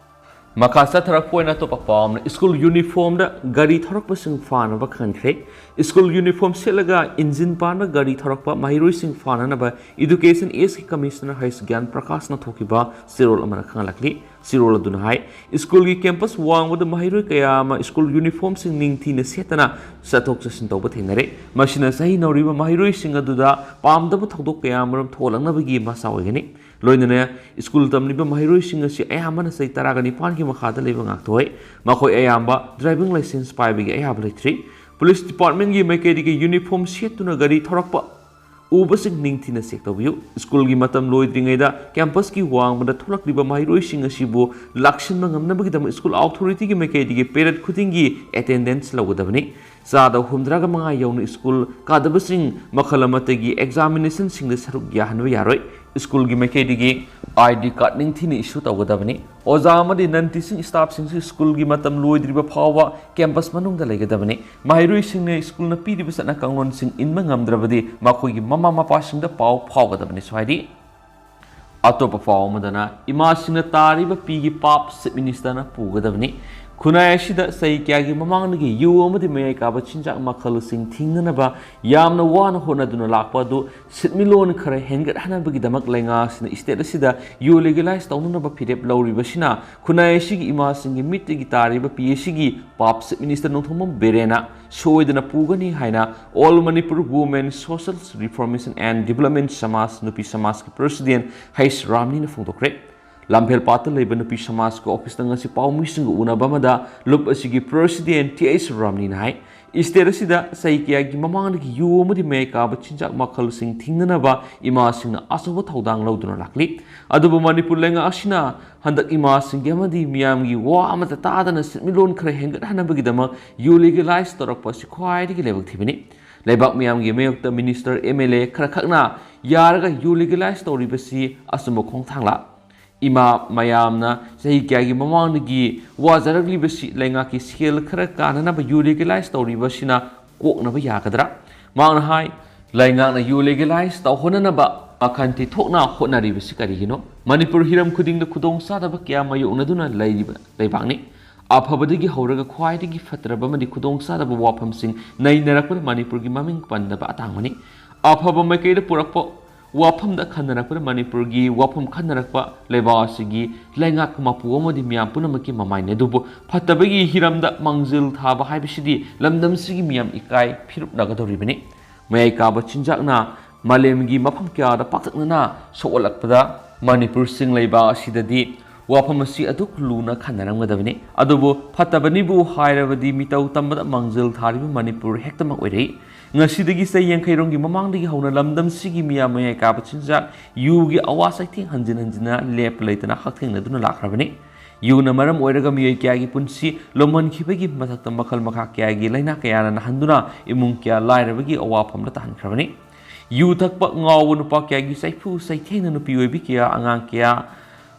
ꯃꯈꯥ ꯆꯠꯊꯔꯛꯄ ꯑꯣꯏꯅ ꯑꯇꯣꯞꯄ ꯄꯥꯎ ꯑꯃꯅ, ꯁ꯭ꯀꯨꯜ ꯌꯨꯅꯤꯐꯣꯔꯝꯗ ꯒꯥꯔꯤ ꯊꯧꯔꯛꯄꯁꯤꯡ ꯐꯥꯅꯕ ꯈꯪꯍꯟꯈ꯭ꯔꯦ꯫ ꯁ꯭ꯀꯨꯜ ꯌꯨꯅꯤꯐꯣꯔꯝ ꯁꯦꯠꯂꯒ ꯏꯟꯖꯤꯟ ꯄꯥꯟꯕ ꯒꯥꯔꯤ ꯊꯧꯔꯛꯄ ꯃꯍꯩꯔꯣꯏꯁꯤꯡ ꯐꯥꯅꯅꯕ ꯏꯗꯨꯀꯦꯁꯟ ꯑꯦꯁꯀꯤ ꯀꯃꯤꯁꯅꯔ ꯍꯩꯁ ꯒ꯭ꯌꯥꯟ ꯄ꯭ꯔꯀꯥꯁꯅ ꯊꯣꯛꯈꯤꯕ ꯆꯦꯔꯣꯜ ꯑꯃꯅ ꯈꯪꯍꯜꯂꯛꯂꯤ꯫ ꯆꯦꯔꯣꯜ ꯑꯗꯨꯅ ꯍꯥꯏ, ꯁ꯭ꯀꯨꯜꯒꯤ ꯀꯦꯝꯄꯁ ꯋꯥꯡꯃꯗ ꯃꯍꯩꯔꯣꯏ ꯀꯌꯥ ꯑꯃ ꯁ꯭ꯀꯨꯜ ꯌꯨꯅꯤꯐꯣꯔꯝꯁꯤꯡ ꯅꯤꯡꯊꯤꯅ ꯁꯦꯠꯇꯅ ꯆꯠꯊꯣꯛ ꯆꯠꯁꯤꯟ ꯇꯧꯕ ꯊꯦꯡꯅꯔꯦ꯫ ꯃꯁꯤꯅ ꯆꯍꯤ ꯅꯧꯔꯤꯕ ꯃꯍꯩꯔꯣꯏꯁꯤꯡ ꯑꯗꯨꯗ ꯄꯥꯝꯗꯕ ꯊꯧꯗꯣꯛ ꯀꯌꯥ ꯑꯃꯔꯣꯝ ꯊꯣꯛꯍꯜꯂꯛꯅꯕꯒꯤ ꯃꯆꯥꯛ ꯑꯣꯏꯒꯅꯤ꯫ ꯂꯣꯏꯅꯅ ꯁ꯭ꯀꯨꯜ ꯇꯝꯂꯤꯕ ꯃꯍꯩꯔꯣꯏꯁꯤꯡ ꯑꯁꯤ ꯑꯌꯥꯝꯕꯅ ꯆꯍꯤ ꯇꯔꯥꯒ ꯅꯤꯄꯥꯟꯒꯤ ꯃꯈꯥꯗ ꯂꯩꯕ ꯉꯥꯛꯇ ꯑꯣꯏ꯫ ꯃꯈꯣꯏ ꯑꯌꯥꯝꯕ ꯗ꯭ꯔꯥꯏꯚꯤꯡ ꯂꯥꯏꯁꯦꯟꯁ ꯄꯥꯏꯕꯒꯤ ꯑꯌꯥꯕ ꯂꯩꯇ꯭ꯔꯤ꯫ ꯄꯨꯂꯤꯁ ꯗꯤꯄꯥꯔꯠꯃꯦꯟꯒꯤ ꯃꯥꯏꯀꯩꯗꯒꯤ ꯌꯨꯅꯤꯐꯣꯔꯝ ꯁꯦꯠꯇꯨꯅ ꯒꯥꯔꯤ ꯊꯧꯔꯛꯄ ꯎꯕꯁꯤꯡ ꯅꯤꯡꯊꯤꯅ ꯆꯦꯛ ꯇꯧꯕꯤꯌꯨ꯫ ꯁ꯭ꯀꯨꯜꯒꯤ ꯃꯇꯝ ꯂꯣꯏꯗ꯭ꯔꯤꯉꯩꯗ ꯀꯦꯝꯄꯁꯀꯤ ꯋꯥꯡꯃꯗ ꯊꯣꯛꯂꯛꯂꯤꯕ ꯃꯍꯩꯔꯣꯏꯁꯤꯡ ꯑꯁꯤꯕꯨ ꯂꯥꯛꯁꯤꯟꯕ ꯉꯝꯅꯕꯒꯤꯗꯃꯛ ꯁ꯭ꯀꯨꯜ ꯑꯣꯊꯣꯔꯤꯇꯤꯒꯤ ꯃꯥꯏꯀꯩꯗꯒꯤ ꯄꯦꯔꯦꯗ ꯈꯨꯗꯤꯡꯒꯤ ꯑꯦꯇꯦꯟꯗꯦꯟꯁ ꯂꯧꯒꯗꯕꯅꯤ꯫ ꯆꯥꯗ ꯍꯨꯝꯗ꯭ꯔꯥꯒ ꯃꯉꯥ ꯌꯧꯅ ꯁ꯭ꯀꯨꯜ ꯀꯥꯗꯕꯁꯤꯡ ꯃꯈꯜ ꯑꯃꯠꯇꯒꯤ ꯑꯦꯛꯖꯥꯃꯤꯅꯦꯁꯟꯁꯤꯡꯗ ꯁꯔꯨꯛ ꯌꯥꯍꯟꯕ ꯌꯥꯔꯣꯏ꯫ ꯁ꯭ꯀꯨꯜꯒꯤ ꯃꯥꯏꯀꯩꯗꯒꯤ ꯑꯥꯏ ꯗꯤ ꯀꯥꯔꯗ ꯅꯤꯡꯊꯤꯅ ꯏꯁꯨ ꯇꯧꯒꯗꯕꯅꯤ꯫ ꯑꯣꯖꯥ ꯑꯃꯗꯤ ꯅꯟ ꯇꯤꯆꯤꯡ ꯁ꯭ꯇꯥꯐꯁꯤꯡꯁꯨ ꯁ꯭ꯀꯨꯜꯒꯤ ꯃꯇꯝ ꯂꯣꯏꯗ꯭ꯔꯤꯕ ꯐꯥꯎꯕ ꯀꯦꯝꯄꯁ ꯃꯅꯨꯡꯗ ꯂꯩꯒꯗꯕꯅꯤ꯫ ꯃꯍꯩꯔꯣꯏꯁꯤꯡꯅ ꯁ꯭ꯀꯨꯜꯅ ꯄꯤꯔꯤꯕ ꯆꯠꯅ ꯀꯥꯡꯂꯣꯟꯁꯤꯡ ꯏꯟꯕ ꯉꯝꯗ꯭ꯔꯕꯗꯤ ꯃꯈꯣꯏꯒꯤ ꯃꯃꯥ ꯃꯄꯥꯁꯤꯡꯗ ꯄꯥꯎ ꯐꯥꯎꯒꯗꯕꯅꯤꯁꯨ ꯍꯥꯏꯔꯤ꯫ ꯑꯇꯣꯞꯄ ꯄꯥꯎ ꯑꯃꯗꯅ, ꯏꯃꯥꯁꯤꯡꯅ ꯇꯥꯔꯤꯕ ꯄꯤꯒꯤ ꯄꯥꯞ ꯆꯤꯐ ꯃꯤꯅꯤꯁꯇꯔꯅ ꯄꯨꯒꯗꯕꯅꯤ꯫ ꯈꯨꯟꯅꯥꯏ ꯑꯁꯤꯗ ꯆꯍꯤ ꯀꯌꯥꯒꯤ ꯃꯃꯥꯡꯗꯒꯤ ꯌꯨ ꯑꯃꯗꯤ ꯃꯌꯥꯏ ꯀꯥꯕ ꯆꯤꯟꯖꯥꯛ ꯃꯈꯜꯁꯤꯡ ꯊꯤꯡꯅꯅꯕ ꯌꯥꯝꯅ ꯋꯥꯅ ꯍꯣꯠꯅꯗꯨꯅ ꯂꯥꯛꯄ ꯑꯗꯨ ꯁꯤꯟꯃꯤꯠꯂꯣꯟ ꯈꯔ ꯍꯦꯟꯒꯠꯍꯟꯅꯕꯒꯤꯗꯃꯛ ꯂꯩꯉꯥꯛ ꯑꯁꯤꯅ ꯁ꯭ꯇꯦꯠ ꯑꯁꯤꯗ ꯌꯨ ꯂꯤꯒꯦꯂꯥꯏꯖ ꯇꯧꯅꯅꯕ ꯐꯤꯔꯦꯞ ꯂꯧꯔꯤꯕꯁꯤꯅ ꯈꯨꯟꯅꯥꯏ ꯑꯁꯤꯒꯤ ꯏꯃꯥꯁꯤꯡꯒꯤ ꯃꯤꯠꯇꯒꯤ ꯇꯥꯔꯤꯕ ꯄꯤ ꯑꯁꯤꯒꯤ ꯄꯥꯞ ꯆꯤꯐ ꯃꯤꯅꯤꯁꯇꯔ ꯅꯣꯡꯊꯣꯝꯕꯝ ꯕꯤꯔꯦꯟꯅ ꯁꯣꯏꯗꯅ ꯄꯨꯒꯅꯤ ꯍꯥꯏꯅ All Manipur Women Social Reformation and Development ꯁꯃꯥꯖ ꯅꯨꯄꯤ ꯁꯃꯥꯖꯀꯤ ꯄ꯭ꯔꯁꯤꯗꯦꯟ ꯍꯩꯁ ꯔꯥꯝꯅꯤꯅ ꯐꯣꯡꯗꯣꯛꯈ꯭ꯔꯦ꯫ ꯂꯝꯐꯦꯜꯄꯥꯠꯇ ꯂꯩꯕ ꯅꯨꯄꯤ ꯁꯃꯥꯖꯀꯤ ꯑꯣꯐꯤꯁꯇ ꯉꯁꯤ ꯄꯥꯎꯃꯤꯁꯤꯡꯒ ꯎꯅꯕ ꯑꯃꯗ ꯂꯨꯞ ꯑꯁꯤꯒꯤ ꯄ꯭ꯔꯁꯤꯗꯦꯟ ꯇꯤ ꯑꯩꯆ ꯔꯥꯝꯅꯤꯅ ꯍꯥꯏ, ꯁ꯭ꯇꯦꯠ ꯑꯁꯤꯗ ꯆꯍꯤ ꯀꯌꯥꯒꯤ ꯃꯃꯥꯡꯗꯒꯤ ꯌꯨ ꯑꯃꯗꯤ ꯃꯌꯥꯏ ꯀꯥꯕ ꯆꯤꯟꯖꯥꯛ ꯃꯈꯜꯁꯤꯡ ꯊꯤꯡꯅꯅꯕ ꯏꯃꯥꯁꯤꯡꯅ ꯑꯆꯧꯕ ꯊꯧꯗꯥꯡ ꯂꯧꯗꯨꯅ ꯂꯥꯛꯂꯤ꯫ ꯑꯗꯨꯕꯨ ꯃꯅꯤꯄꯨꯔ ꯂꯩꯉꯥꯛ ꯑꯁꯤꯅ ꯍꯟꯗꯛ ꯏꯃꯥꯁꯤꯡꯒꯤ ꯑꯃꯗꯤ ꯃꯤꯌꯥꯝꯒꯤ ꯋꯥ ꯑꯃꯠꯇ ꯇꯥꯗꯅ ꯁꯦꯟꯃꯤꯠꯂꯣꯟ ꯈꯔ ꯍꯦꯟꯒꯠꯍꯟꯅꯕꯒꯤꯗꯃꯛ ꯌꯨ ꯂꯤꯒꯦꯂꯥꯏꯖ ꯇꯧꯔꯛꯄ ꯑꯁꯤ ꯈ꯭ꯋꯥꯏꯗꯒꯤ ꯂꯥꯏꯕꯛ ꯊꯤꯕꯅꯤ꯫ ꯂꯩꯕꯥꯛ ꯃꯤꯌꯥꯝꯒꯤ ꯃꯥꯌꯣꯛꯇ ꯃꯤꯅꯤꯁꯇꯔ, ꯑꯦꯝ ꯑꯦꯜ ꯑꯦ ꯈꯔꯈꯛꯅ ꯌꯥꯔꯒ ꯌꯨ ꯂꯤꯒꯦꯂꯥꯏꯖ ꯇꯧꯔꯤꯕꯁꯤ ꯑꯆꯨꯝꯕ ꯈꯣꯡꯊꯥꯡꯂ? ꯏꯃꯥ ꯃꯌꯥꯝꯅ ꯆꯍꯤ ꯀꯌꯥꯒꯤ ꯃꯃꯥꯡꯗꯒꯤ ꯋꯥꯖꯔꯛꯂꯤꯕꯁꯤ ꯂꯩꯉꯥꯛꯀꯤ ꯁꯦꯜ ꯈꯔ ꯀꯥꯅꯅꯕ ꯌꯨ ꯂꯤꯒꯦꯂꯥꯏꯖ ꯇꯧꯔꯤꯕꯁꯤꯅ ꯀꯣꯛꯅꯕ ꯌꯥꯒꯗ꯭ꯔꯥ? ꯃꯍꯥꯛꯅ ꯍꯥꯏ, ꯂꯩꯉꯥꯛꯅ ꯌꯨ ꯂꯤꯒꯦꯂꯥꯏꯖ ꯇꯧꯍꯟꯅꯅꯕ ꯃꯈꯜ ꯊꯤꯊꯣꯛꯅ ꯍꯣꯠꯅꯔꯤꯕꯁꯤ ꯀꯔꯤꯒꯤꯅꯣ? ꯃꯅꯤꯄꯨꯔ ꯍꯤꯔꯝ ꯈꯨꯗꯤꯡꯗ ꯈꯨꯗꯣꯡꯆꯥꯗꯕ ꯀꯌꯥ ꯃꯥꯌꯣꯛꯅꯗꯨꯅ ꯂꯩꯔꯤꯕ ꯂꯩꯕꯥꯛꯅꯤ꯫ ꯑꯐꯕꯗꯒꯤ ꯍꯧꯔꯒ ꯈ꯭ꯋꯥꯏꯗꯒꯤ ꯐꯠꯇ꯭ꯔꯕ ꯑꯃꯗꯤ ꯈꯨꯗꯣꯡꯆꯥꯗꯕ ꯋꯥꯐꯝꯁꯤꯡ ꯅꯩꯅꯔꯛꯄꯗ ꯃꯅꯤꯄꯨꯔꯒꯤ ꯃꯃꯤꯡ ꯄꯟꯗꯕ ꯑꯇꯥꯡꯕꯅꯤ꯫ ꯑꯐꯕ ꯃꯥꯏꯀꯩꯗ ꯄꯨꯔꯛꯄ ꯋꯥꯐꯝꯗ ꯈꯟꯅꯔꯛꯄꯗ ꯃꯅꯤꯄꯨꯔꯒꯤ ꯋꯥꯐꯝ ꯈꯟꯅꯔꯛꯄ ꯂꯩꯕꯥꯛ ꯑꯁꯤꯒꯤ ꯂꯩꯉꯥꯛ ꯃꯄꯨ ꯑꯃꯗꯤ ꯃꯤꯌꯥꯝ ꯄꯨꯝꯅꯃꯛꯀꯤ ꯃꯃꯥꯏꯅꯤ꯫ ꯑꯗꯨꯕꯨ ꯐꯠꯇꯕꯒꯤ ꯍꯤꯔꯝꯗ ꯃꯥꯡꯖꯤꯜ ꯊꯥꯕ ꯍꯥꯏꯕꯁꯤꯗꯤ ꯂꯝꯗꯝꯁꯤꯒꯤ ꯃꯤꯌꯥꯝ ꯏꯀꯥꯏ ꯐꯤꯔꯨꯞꯅꯒꯗꯧꯔꯤꯕꯅꯤ꯫ ꯃꯌꯥꯏ ꯀꯥꯕ ꯆꯤꯟꯖꯥꯛꯅ ꯃꯥꯂꯦꯝꯒꯤ ꯃꯐꯝ ꯀꯌꯥꯗ ꯄꯥꯛꯇꯛꯅꯅ ꯁꯣꯛꯍꯜꯂꯛꯄꯗ ꯃꯅꯤꯄꯨꯔ ꯆꯤꯡ ꯂꯩꯕꯥꯛ ꯑꯁꯤꯗꯗꯤ ꯋꯥꯐꯝ ꯑꯁꯤ ꯑꯗꯨꯛ ꯂꯨꯅ ꯈꯟꯅꯔꯝꯒꯗꯕꯅꯤ꯫ ꯑꯗꯨꯕꯨ ꯐꯠꯇꯕꯅꯤꯕꯨ ꯍꯥꯏꯔꯕꯗꯤ ꯃꯤꯇꯧ ꯇꯝꯕꯗ ꯃꯥꯡꯖꯤꯜ ꯊꯥꯔꯤꯕ ꯃꯅꯤꯄꯨꯔ ꯍꯦꯛꯇꯃꯛ ꯑꯣꯏꯔꯛꯏ꯫ ꯉꯁꯤꯗꯒꯤ ꯆꯍꯤ ꯌꯥꯡꯈꯩꯔꯣꯝꯒꯤ ꯃꯃꯥꯡꯗꯒꯤ ꯍꯧꯅ ꯂꯝꯗꯝꯁꯤꯒꯤ ꯃꯤꯌꯥꯝ ꯃꯌꯥꯏ ꯀꯥꯕ ꯆꯤꯟꯖꯥꯛ, ꯌꯨꯒꯤ ꯑꯋꯥ ꯆꯩꯊꯦꯡ ꯍꯟꯖꯤꯟ ꯍꯟꯖꯤꯟꯅ ꯂꯦꯞꯄ ꯂꯩꯇꯅ ꯍꯛꯊꯦꯡꯅꯗꯨꯅ ꯂꯥꯛꯈ꯭ꯔꯕꯅꯤ꯫ ꯌꯨꯅ ꯃꯔꯝ ꯑꯣꯏꯔꯒ ꯃꯤꯑꯣꯏ ꯀꯌꯥꯒꯤ ꯄꯨꯟꯁꯤ ꯂꯣꯝꯍꯟꯈꯤꯕꯒꯤ ꯃꯊꯛꯇ ꯃꯈꯜ ꯃꯈꯥ ꯀꯌꯥꯒꯤ ꯂꯥꯏꯅꯥ ꯀꯌꯥꯅ ꯅꯥꯍꯟꯗꯨꯅ ꯏꯃꯨꯡ ꯀꯌꯥ ꯂꯥꯏꯔꯕꯒꯤ ꯑꯋꯥꯐꯝꯗ ꯇꯥꯍꯟꯈ꯭ꯔꯕꯅꯤ꯫ ꯌꯨ ꯊꯛꯄ ꯉꯥꯎꯕ ꯅꯨꯄꯥ ꯀꯌꯥꯒꯤ ꯆꯩꯐꯨ ꯆꯩꯊꯦꯡꯅ ꯅꯨꯄꯤ ꯑꯣꯏꯕꯤ ꯀꯌꯥ, ꯑꯉꯥꯡ ꯀꯌꯥ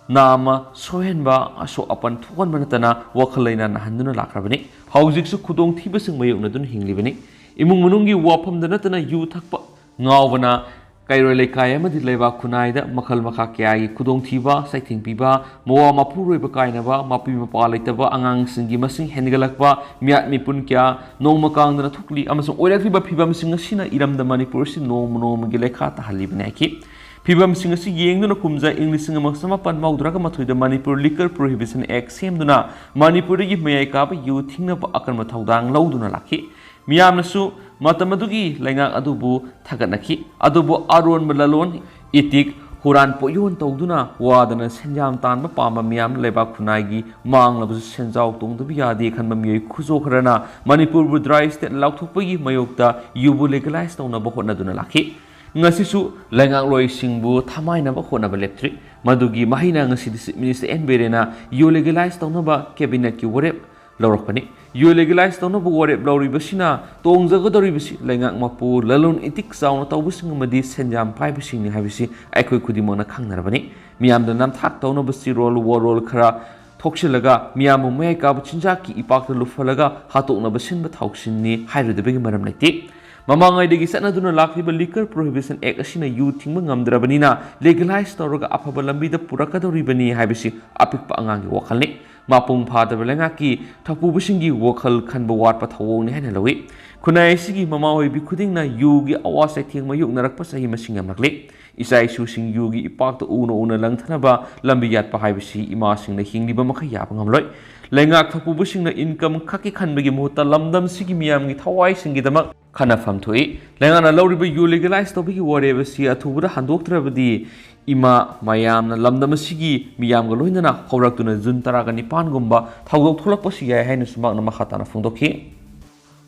ꯅꯥꯝꯃ ꯁꯣꯏꯍꯟꯕ, ꯑꯁꯣꯛ ꯑꯄꯟ ꯊꯣꯛꯍꯟꯕ ꯅꯠꯇꯅ ꯋꯥꯈꯜ ꯂꯩꯅꯥ ꯅꯥꯍꯟꯗꯨꯅ ꯂꯥꯛꯈ꯭ꯔꯕꯅꯤ꯫ ꯍꯧꯖꯤꯛꯁꯨ ꯈꯨꯗꯣꯡꯊꯤꯕꯁꯤꯡ ꯃꯥꯌꯣꯛꯅꯗꯨꯅ ꯍꯤꯡꯂꯤꯕꯅꯤ꯫ ꯏꯃꯨꯡ ꯃꯅꯨꯡꯒꯤ ꯋꯥꯐꯝꯗ ꯅꯠꯇꯅ ꯌꯨ ꯊꯛꯄ ꯉꯥꯎꯕꯅ ꯀꯩꯔꯣꯏ ꯂꯩꯀꯥꯏ ꯑꯃꯗꯤ ꯂꯩꯕꯥꯛ ꯈꯨꯟꯅꯥꯏꯗ ꯃꯈꯜ ꯃꯈꯥ ꯀꯌꯥꯒꯤ ꯈꯨꯗꯣꯡꯊꯤꯕ, ꯆꯩꯊꯦꯡ ꯄꯤꯕ, ꯃꯋꯥ ꯃꯄꯨꯔꯣꯏꯕ ꯀꯥꯏꯅꯕ, ꯃꯄꯤ ꯃꯄꯥ ꯂꯩꯇꯕ ꯑꯉꯥꯡꯁꯤꯡꯒꯤ ꯃꯁꯤꯡ ꯍꯦꯟꯒꯠꯂꯛꯄ, ꯃꯤꯌꯥꯠ ꯃꯤꯄꯨꯟ ꯀꯌꯥ ꯅꯣꯡꯃ ꯀꯥꯡꯗꯅ ꯊꯣꯛꯂꯤ ꯑꯃꯁꯨꯡ ꯑꯣꯏꯔꯛꯂꯤꯕ ꯐꯤꯕꯝꯁꯤꯡ ꯑꯁꯤꯅ ꯏꯔꯝꯗꯝ ꯃꯅꯤꯄꯨꯔ ꯑꯁꯤ ꯅꯣꯡꯃ ꯅꯣꯡꯃꯒꯤ ꯂꯩꯈꯥ ꯇꯥꯍꯜꯂꯤꯕꯅꯤ ꯍꯥꯏꯈꯤ꯫ ꯐꯤꯕꯝꯁꯤꯡ ꯑꯁꯤ ꯌꯦꯡꯗꯨꯅ ꯀꯨꯝꯖꯥ ꯏꯪ ꯂꯤꯁꯤꯡ ꯑꯃ ꯆꯃꯥꯄꯟ ꯃꯧꯗ꯭ꯔꯥꯒ ꯃꯥꯊꯣꯏꯗ ꯃꯅꯤꯄꯨꯔ Liquor Prohibition Act ꯁꯦꯝꯗꯨꯅ ꯃꯅꯤꯄꯨꯔꯗꯒꯤ ꯃꯌꯥꯏ ꯀꯥꯕ ꯌꯨ ꯊꯤꯡꯅꯕ ꯑꯀꯟꯕ ꯊꯧꯗꯥꯡ ꯂꯧꯗꯨꯅ ꯂꯥꯛꯈꯤ꯫ ꯃꯤꯌꯥꯝꯅꯁꯨ ꯃꯇꯝ ꯑꯗꯨꯒꯤ ꯂꯩꯉꯥꯛ ꯑꯗꯨꯕꯨ ꯊꯥꯒꯠꯅꯈꯤ꯫ ꯑꯗꯨꯕꯨ ꯑꯔꯣꯟꯕ ꯂꯂꯣꯟ ꯏꯇꯤꯛ ꯍꯨꯔꯥꯟ ꯄꯣꯠꯌꯣꯟ ꯇꯧꯗꯨꯅ ꯋꯥꯗꯅ ꯁꯦꯟꯖꯥꯝ ꯇꯥꯟꯕ ꯄꯥꯝꯕ ꯃꯤꯌꯥꯝ, ꯂꯩꯕꯥꯛ ꯈꯨꯟꯅꯥꯏꯒꯤ ꯃꯥꯡꯂꯕꯁꯨ ꯁꯦꯟꯖꯥꯎ ꯇꯣꯡꯗꯕ ꯌꯥꯗꯦ ꯈꯟꯕ ꯃꯤꯑꯣꯏ ꯈꯨꯖꯣ ꯈꯔꯅ ꯃꯅꯤꯄꯨꯔꯕꯨ dry state ꯂꯥꯎꯊꯣꯛꯄꯒꯤ ꯃꯥꯌꯣꯛꯇ ꯌꯨꯕꯨ legalize ꯇꯧꯅꯕ ꯍꯣꯠꯅꯗꯨꯅ ꯂꯥꯛꯈꯤ꯫ ꯉꯁꯤꯁꯨ ꯂꯩꯉꯥꯛꯂꯣꯏꯁꯤꯡꯕꯨ ꯊꯃꯥꯏꯅꯕ ꯍꯣꯠꯅꯕ ꯂꯦꯞꯇ꯭ꯔꯤ꯫ ꯃꯗꯨꯒꯤ ꯃꯍꯩꯅ ꯉꯁꯤꯗꯤ Chief Minister ꯑꯦꯟ ꯕꯤꯔꯦꯟꯅ ꯌꯨ legalize ꯇꯧꯅꯕ cabinetꯀꯤ ꯋꯥꯔꯦꯞ ꯂꯧꯔꯛꯄꯅꯤ꯫ ꯌꯨ legalize ꯇꯧꯅꯕ ꯋꯥꯔꯦꯞ ꯂꯧꯔꯤꯕꯁꯤꯅ ꯇꯣꯡꯖꯒꯗꯧꯔꯤꯕꯁꯤ ꯂꯩꯉꯥꯛ ꯃꯄꯨ, ꯂꯂꯣꯟ ꯏꯇꯤꯛ ꯆꯥꯎꯅ ꯇꯧꯕꯁꯤꯡ ꯑꯃꯗꯤ ꯁꯦꯟꯖꯥꯝ ꯄꯥꯏꯕꯁꯤꯡꯅꯤ ꯍꯥꯏꯕꯁꯤ ꯑꯩꯈꯣꯏ ꯈꯨꯗꯤꯡꯃꯛꯅ ꯈꯪꯅꯔꯕꯅꯤ꯫ ꯃꯤꯌꯥꯝꯗ ꯅꯝꯊꯥꯛ ꯇꯧꯅꯕ ꯆꯤꯔꯣꯜ ꯋꯥꯔꯣꯜ ꯈꯔ ꯊꯣꯛꯆꯤꯜꯂꯒ ꯃꯤꯌꯥꯝꯕꯨ ꯃꯌꯥꯏ ꯀꯥꯕ ꯆꯤꯟꯖꯥꯛꯀꯤ ꯏꯄꯥꯛꯇ ꯂꯨꯞꯍꯜꯂꯒ ꯍꯥꯠꯇꯣꯛꯅꯕ ꯁꯤꯟꯕ ꯊꯥꯎꯁꯤꯟꯅꯤ ꯍꯥꯏꯔꯨꯗꯕꯒꯤ ꯃꯔꯝ ꯂꯩꯇꯦ꯫ ꯃꯃꯥꯡꯉꯩꯗꯒꯤ ꯆꯠꯅꯗꯨꯅ ꯂꯥꯛꯂꯤꯕ Liquor Prohibition Act ꯑꯁꯤꯅ ꯌꯨ ꯊꯤꯡꯕ ꯉꯝꯗ꯭ꯔꯕꯅꯤꯅ legalize ꯇꯧꯔꯒ ꯑꯐꯕ ꯂꯝꯕꯤꯗ ꯄꯨꯔꯛꯀꯗꯧꯔꯤꯕꯅꯤ ꯍꯥꯏꯕꯁꯤ ꯑꯄꯤꯛꯄ ꯑꯉꯥꯡꯒꯤ ꯋꯥꯈꯜꯅꯤ꯫ ꯃꯄꯨꯡ ꯐꯥꯗꯕ ꯂꯩꯉꯥꯛꯀꯤ ꯊꯧꯄꯨꯕꯁꯤꯡꯒꯤ ꯋꯥꯈꯜ ꯈꯟꯕ ꯋꯥꯠꯄ ꯊꯧꯑꯣꯡꯅꯤ ꯍꯥꯏꯅ ꯂꯧꯏ꯫ ꯈꯨꯟꯅꯥꯏ ꯑꯁꯤꯒꯤ ꯃꯃꯥ ꯑꯣꯏꯕꯤ ꯈꯨꯗꯤꯡꯅ ꯌꯨꯒꯤ ꯑꯋꯥ ꯆꯩꯊꯦꯡ ꯃꯥꯌꯣꯛꯅꯔꯛꯄ ꯆꯍꯤ ꯃꯁꯤꯡ ꯌꯥꯝꯂꯛꯂꯤ꯫ ꯏꯆꯥ ꯏꯁꯨꯁꯤꯡ ꯌꯨꯒꯤ ꯏꯄꯥꯛꯇ ꯎꯅ ꯎꯅ ꯂꯪꯊꯅꯕ ꯂꯝꯕꯤ ꯌꯥꯠꯄ ꯍꯥꯏꯕꯁꯤ ꯏꯃꯥꯁꯤꯡꯅ ꯍꯤꯡꯂꯤꯕ ꯃꯈꯩ ꯌꯥꯕ ꯉꯝꯂꯣꯏ꯫ ꯂꯩꯉꯥꯛ ꯊꯧꯄꯨꯕꯁꯤꯡꯅ income ꯈꯛꯀꯤ ꯈꯟꯕꯒꯤ ꯃꯍꯨꯠꯇ ꯂꯝꯗꯝꯁꯤꯒꯤ ꯃꯤꯌꯥꯝꯒꯤ ꯊꯋꯥꯏꯁꯤꯡꯒꯤꯗꯃꯛ ꯈꯟꯅꯐꯝ ꯊꯣꯛꯏ꯫ ꯂꯩꯉꯥꯛꯅ ꯂꯧꯔꯤꯕ ꯌꯨ legalize ꯇꯧꯕꯒꯤ ꯋꯥꯔꯦꯞ ꯑꯁꯤ ꯑꯊꯨꯕꯗ ꯍꯟꯗꯣꯛꯇ꯭ꯔꯕꯗꯤ ꯏꯃꯥ ꯃꯌꯥꯝꯅ ꯂꯝꯗꯝ ꯑꯁꯤꯒꯤ ꯃꯤꯌꯥꯝꯒ ꯂꯣꯏꯅꯅ ꯍꯧꯔꯛꯇꯨꯅ ꯖꯨꯟ ꯇꯔꯥꯒ ꯅꯤꯄꯥꯟꯒꯨꯝꯕ ꯊꯧꯗꯣꯛ ꯊꯣꯛꯂꯛꯄꯁꯨ ꯌꯥꯏ ꯍꯥꯏꯅꯁꯨ ꯃꯍꯥꯛꯅ ꯃꯈꯥ ꯇꯥꯅ ꯐꯣꯡꯗꯣꯛꯈꯤ꯫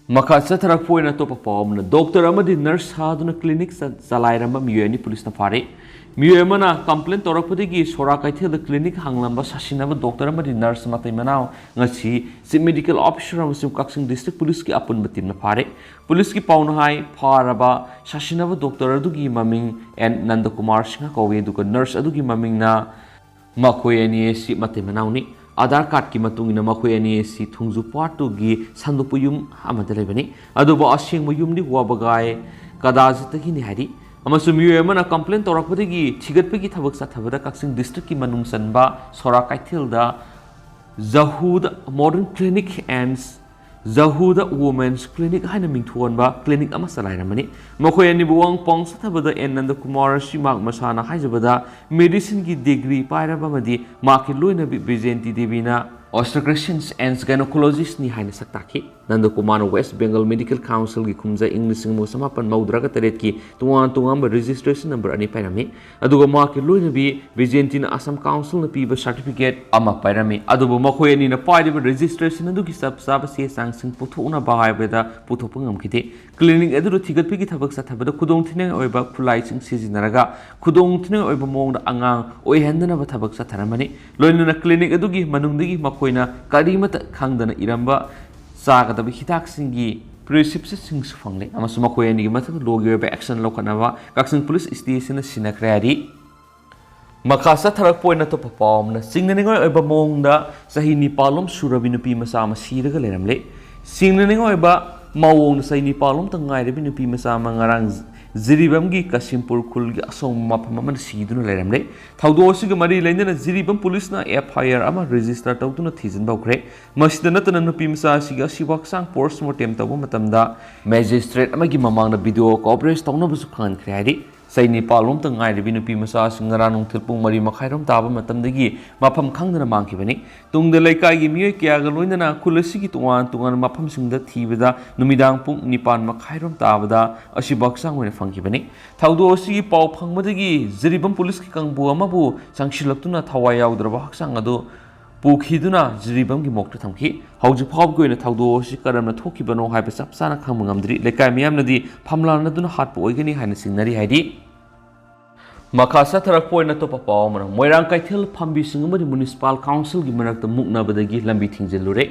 ꯃꯈꯥ ꯆꯠꯊꯔꯛꯄ ꯑꯣꯏꯅ ꯑꯇꯣꯞꯄ ꯄꯥꯎ ꯑꯃꯅ, ꯗꯣꯛꯇꯔ ꯑꯃꯗꯤ ꯅꯔꯁ ꯁꯥꯗꯨꯅ ꯀ꯭ꯂꯤꯅꯤꯛ ꯆ-, ꯆꯂꯥꯏꯔꯝꯕ ꯃꯤꯑꯣꯏ ꯑꯅꯤ ꯄꯨꯂꯤꯁꯅ ꯐꯥꯔꯦ꯫ ꯃꯤꯑꯣꯏ ꯑꯃꯅ ꯀꯝꯄ꯭ꯂꯦꯟ ꯇꯧꯔꯛꯄꯗꯒꯤ ꯁꯣꯔꯥ ꯀꯩꯊꯦꯜꯗ ꯀ꯭ꯂꯤꯅꯤꯛ ꯍꯥꯡꯂꯝꯕ ꯁꯥꯁꯤꯟꯅꯕ ꯗꯣꯛꯇꯔ ꯑꯃꯗꯤ ꯅꯔꯁ ꯃꯇꯩ ꯃꯅꯥꯎ ꯉꯁꯤ ꯆꯤꯐ ꯃꯦꯗꯤꯀꯦꯜ ꯑꯣꯐꯤꯁꯥꯔ ꯑꯃꯁꯨꯡ ꯀꯛꯆꯤꯡ ꯗꯤꯁꯇ꯭ꯔꯤꯛ ꯄꯨꯂꯤꯁꯀꯤ ꯑꯄꯨꯟꯕ ꯇꯤꯝꯅ ꯐꯥꯔꯦ꯫ ꯄꯨꯂꯤꯁꯀꯤ ꯄꯥꯎꯅ ꯍꯥꯏ, ꯐꯥꯔꯕ ꯁꯥꯁꯤꯟꯅꯕ ꯗꯣꯛꯇꯔ ꯑꯗꯨꯒꯤ ꯃꯃꯤꯡ ꯑꯦꯟ ꯅꯟꯗꯀꯨꯃꯥꯔ ꯁꯤꯡꯍ ꯀꯧꯏ, ꯑꯗꯨꯒ ꯅꯔꯁ ꯑꯗꯨꯒꯤ ꯃꯃꯤꯡꯅ, ꯃꯈꯣꯏ ꯑꯅꯤ ꯑꯁꯤ ꯃꯇꯩ ꯃꯅꯥꯎꯅꯤ꯫ ꯑꯙꯥꯔ ꯀꯥꯔꯗꯀꯤ ꯃꯇꯨꯡ ꯏꯟꯅ ꯃꯈꯣꯏ ꯑꯅꯤ ꯑꯁꯤ ꯊꯣꯡꯖꯨ ꯄꯥꯔꯠ ꯇꯨꯒꯤ ꯁꯟꯗꯣꯛꯄ ꯌꯨꯝ ꯑꯃꯗ ꯂꯩꯕꯅꯤ, ꯑꯗꯨꯕꯨ ꯑꯁꯦꯡꯕ ꯌꯨꯝꯗꯤ ꯋꯥꯕꯒꯥꯏ ꯀꯗꯥꯖꯤꯠꯇꯒꯤꯅꯤ ꯍꯥꯏꯔꯤ꯫ ꯑꯃꯁꯨꯡ ꯃꯤꯑꯣꯏ ꯑꯃꯅ ꯀꯝꯄ꯭ꯂꯦꯟ ꯇꯧꯔꯛꯄꯗꯒꯤ ꯊꯤꯒꯠꯄꯒꯤ ꯊꯕꯛ ꯆꯠꯊꯕꯗ ꯀꯛꯆꯤꯡ ꯗꯤꯁꯇ꯭ꯔꯤꯛꯀꯤ ꯃꯅꯨꯡ ꯆꯟꯕ ꯁꯣꯔꯥ ꯀꯩꯊꯦꯜꯗ ꯖꯍꯨꯗ Modern Clinic and ꯖꯍꯨꯗ Women's Clinic ꯍꯥꯏꯅ ꯃꯤꯡꯊꯣꯟꯕ ꯀ꯭ꯂꯤꯅꯤꯛ ꯑꯃ ꯆꯂꯥꯏꯔꯝꯕꯅꯤ꯫ ꯃꯈꯣꯏ ꯑꯅꯤꯕꯨ ꯋꯥꯍꯪ ꯄꯥꯎ ꯆꯠꯊꯕꯗ ꯑꯦꯟ ꯅꯟꯗꯀꯨꯃꯥꯔ ꯑꯁꯤ ꯃꯍꯥꯛ ꯃꯁꯥꯅ ꯍꯥꯏꯖꯕꯗ ꯃꯦꯗꯤꯁꯤꯟꯒꯤ ꯗꯤꯒ꯭ꯔꯤ ꯄꯥꯏꯔꯕ ꯑꯃꯗꯤ ꯃꯍꯥꯛꯀꯤ ꯂꯣꯏꯅꯕꯤ ꯕꯤꯖꯦꯟꯇꯤ ꯗꯦꯕꯤꯅ Obstetricians and Gynecologistꯅꯤ ꯍꯥꯏꯅ ꯁꯛ ꯇꯥꯛꯈꯤ꯫ ꯅꯟꯗꯀꯨꯃꯥꯔꯅ West Bengal Medical Councilꯒꯤ ꯈꯨꯝꯖ ꯏꯪ ꯂꯤꯁꯤꯡ ꯑꯃꯒ ꯆꯃꯥꯄꯟ ꯃꯧꯗ꯭ꯔꯥꯒ ꯇꯔꯦꯠꯀꯤ ꯇꯣꯉꯥꯟ ꯇꯣꯉꯥꯟꯕ registration number ꯑꯅꯤ ꯄꯥꯏꯔꯝꯃꯤ꯫ ꯑꯗꯨꯒ ꯃꯍꯥꯛꯀꯤ ꯂꯣꯏꯅꯕꯤ ꯕꯤꯖꯦꯟꯇꯤꯅ ꯑꯁꯥꯝ Councilꯅ ꯄꯤꯕ certificate ꯑꯃ ꯄꯥꯏꯔꯝꯃꯤ꯫ ꯑꯗꯨꯕꯨ ꯃꯈꯣꯏ ꯑꯅꯤꯅ ꯄꯥꯏꯔꯤꯕ registration ꯑꯗꯨꯒꯤ ꯆꯞ ꯆꯥꯕ ꯆꯦ ꯆꯥꯡꯁꯤꯡ ꯄꯨꯊꯣꯛꯅꯕ ꯍꯥꯏꯕꯗ ꯄꯨꯊꯣꯛꯄ ꯉꯝꯈꯤꯗꯦ꯫ Clinic ꯑꯗꯨꯗ ꯊꯤꯒꯠꯄꯒꯤ ꯊꯕꯛ ꯆꯠꯊꯕꯗ ꯈꯨꯗꯣꯡꯊꯤꯅꯤꯡꯉꯥꯏ ꯑꯣꯏꯕ ꯈꯨꯠꯂꯥꯏꯁꯤꯡ ꯁꯤꯖꯤꯟꯅꯔꯒ ꯈꯨꯗꯣꯡꯊꯤꯅꯤꯡꯉꯥꯏ ꯑꯣꯏꯕ ꯃꯑꯣꯡꯗ ꯑꯉꯥꯡ ꯑꯣꯏꯍꯟꯗꯅꯕ ꯊꯕꯛ ꯆꯠꯊꯔꯝꯕꯅꯤ꯫ ꯂꯣꯏꯅꯅ clinic ꯑꯗꯨꯒꯤ ꯃꯅꯨꯡꯗꯒꯤ ꯃꯈꯣꯏꯅ ꯀꯔꯤꯃꯠꯇ ꯈꯪꯗꯅ ꯏꯔꯝꯕ ꯆꯥꯒꯗꯕ ꯍꯤꯗꯥꯛꯁꯤꯡꯒꯤ prescriptionꯁꯤꯡꯁꯨ ꯐꯪꯂꯦ ꯑꯃꯁꯨꯡ ꯃꯈꯣꯏ ꯑꯅꯤꯒꯤ ꯃꯊꯛꯇ ꯂꯣꯒꯤ ꯑꯣꯏꯕ action ꯂꯧꯈꯠꯅꯕ ꯀꯛꯆꯤꯡ ꯄꯨꯂꯤꯁ stationꯅ ꯁꯤꯟꯅꯈ꯭ꯔꯦ ꯍꯥꯏꯔꯤ꯫ ꯃꯈꯥ ꯆꯠꯊꯔꯛꯄ ꯑꯣꯏꯅ ꯑꯇꯣꯞꯄ ꯄꯥꯎ ꯑꯃꯅ, ꯆꯤꯡꯅꯅꯤꯡꯉꯥꯏ ꯑꯣꯏꯕ ꯃꯑꯣꯡꯗ ꯆꯍꯤ ꯅꯤꯄꯥꯜꯂꯣꯝ ꯁꯨꯔꯕꯤ ꯅꯨꯄꯤ ꯃꯆꯥ ꯑꯃ ꯁꯤꯔꯒ ꯂꯩꯔꯝꯂꯦ꯫ ꯆꯤꯡꯅꯅꯤꯡꯉꯥꯏ ꯑꯣꯏꯕ ꯃꯑꯣꯡꯗ ꯆꯍꯤ ꯅꯤꯄꯥꯜꯂꯣꯝꯇ ꯉꯥꯏꯔꯕꯤ ꯅꯨꯄꯤ ꯃꯆꯥ ꯑꯃ ꯉꯔꯥꯡ ꯖꯤꯔꯤꯕꯥꯝꯒꯤ ꯀꯥꯁꯤꯝꯄꯨꯔ ꯈꯨꯜꯒꯤ ꯑꯁꯣꯡꯕ ꯃꯐꯝ ꯑꯃꯗ ꯁꯤꯗꯨꯅ ꯂꯩꯔꯝꯂꯦ꯫ ꯊꯧꯗꯣꯛ ꯑꯁꯤꯒ ꯃꯔꯤ ꯂꯩꯅꯅ ꯖꯤꯔꯤꯕꯥꯝ ꯄꯨꯂꯤꯁꯅ FIR ꯑꯃ register ꯇꯧꯗꯨꯅ ꯊꯤꯖꯤꯟꯕ ꯍꯧꯈ꯭ꯔꯦ꯫ ꯃꯁꯤꯗ ꯅꯠꯇꯅ ꯅꯨꯄꯤ ꯃꯆꯥ ꯑꯁꯤꯒꯤ ꯑꯁꯤꯕ ꯍꯛꯆꯥꯡ post mortem ꯇꯧꯕ ꯃꯇꯝꯗ magistrate ꯑꯃꯒꯤ ꯃꯃꯥꯡꯗ video coverage ꯇꯧꯅꯕꯁꯨ ꯈꯪꯍꯟꯈ꯭ꯔꯦ ꯍꯥꯏꯔꯤ꯫ ꯆꯍꯤ ꯅꯤꯄꯥꯜꯂꯣꯝꯇ ꯉꯥꯏꯔꯕꯤ ꯅꯨꯄꯤ ꯃꯆꯥ ꯑꯁꯤ ꯉꯔꯥꯡ ꯅꯨꯡꯊꯤꯜ ꯄꯨꯡ ꯃꯔꯤ ꯃꯈꯥꯏꯔꯣꯝ ꯇꯥꯕ ꯃꯇꯝꯗꯒꯤ ꯃꯐꯝ ꯈꯪꯗꯅ ꯃꯥꯡꯈꯤꯕꯅꯤ꯫ ꯇꯨꯡꯗ ꯂꯩꯀꯥꯏꯒꯤ ꯃꯤꯑꯣꯏ ꯀꯌꯥꯒ ꯂꯣꯏꯅꯅ ꯈꯨꯜ ꯑꯁꯤꯒꯤ ꯇꯣꯉꯥꯟ ꯇꯣꯉꯥꯟꯕ ꯃꯐꯝꯁꯤꯡꯗ ꯊꯤꯕꯗ ꯅꯨꯃꯤꯗꯥꯡ ꯄꯨꯡ ꯅꯤꯄꯥꯟ ꯃꯈꯥꯏꯔꯣꯝ ꯇꯥꯕꯗ ꯑꯁꯤꯕ ꯍꯛꯆꯥꯡ ꯑꯣꯏꯅ ꯐꯪꯈꯤꯕꯅꯤ꯫ ꯊꯧꯗꯣꯛ ꯑꯁꯤꯒꯤ ꯄꯥꯎ ꯐꯪꯕꯗꯒꯤ ꯖꯤꯔꯤꯕꯥꯝ ꯄꯨꯂꯤꯁꯀꯤ ꯀꯥꯡꯕꯨ ꯑꯃꯕꯨ ꯆꯪꯁꯤꯜꯂꯛꯇꯨꯅ ꯊꯋꯥꯏ ꯌꯥꯎꯗ꯭ꯔꯕ ꯍꯛꯆꯥꯡ ꯑꯗꯨ ꯄꯨꯈꯤꯗꯨꯅ ꯖꯤꯔꯤꯕꯥꯝꯒꯤ morgueꯇ ꯊꯝꯈꯤ꯫ ꯍꯧꯖꯤꯛ ꯐꯥꯎꯕꯒꯤ ꯑꯣꯏꯅ ꯊꯧꯗꯣꯛ ꯑꯁꯤ ꯀꯔꯝꯅ ꯊꯣꯛꯈꯤꯕꯅꯣ ꯍꯥꯏꯕ ꯆꯞ ꯆꯥꯅ ꯈꯪꯕ ꯉꯝꯗ꯭ꯔꯤ꯫ ꯂꯩꯀꯥꯏ ꯃꯤꯌꯥꯝꯅꯗꯤ ꯐꯝꯂꯥꯡꯅꯗꯨꯅ ꯍꯥꯠꯄ ꯑꯣꯏꯒꯅꯤ ꯍꯥꯏꯅ ꯆꯤꯡꯅꯔꯤ ꯍꯥꯏꯔꯤ꯫ ꯃꯈꯥ ꯆꯠꯊꯔꯛꯄ ꯑꯣꯏꯅ ꯑꯇꯣꯞꯄ ꯄꯥꯎ ꯑꯃꯅ, ꯃꯣꯏꯔꯥꯡ ꯀꯩꯊꯦꯜ ꯐꯝꯕꯤꯁꯤꯡ ꯑꯃꯗꯤ municipal councilꯒꯤ ꯃꯔꯛꯇ ꯃꯨꯛꯅꯕꯗꯒꯤ ꯂꯝꯕꯤ ꯊꯤꯡꯖꯤꯜꯂꯨꯔꯦ꯫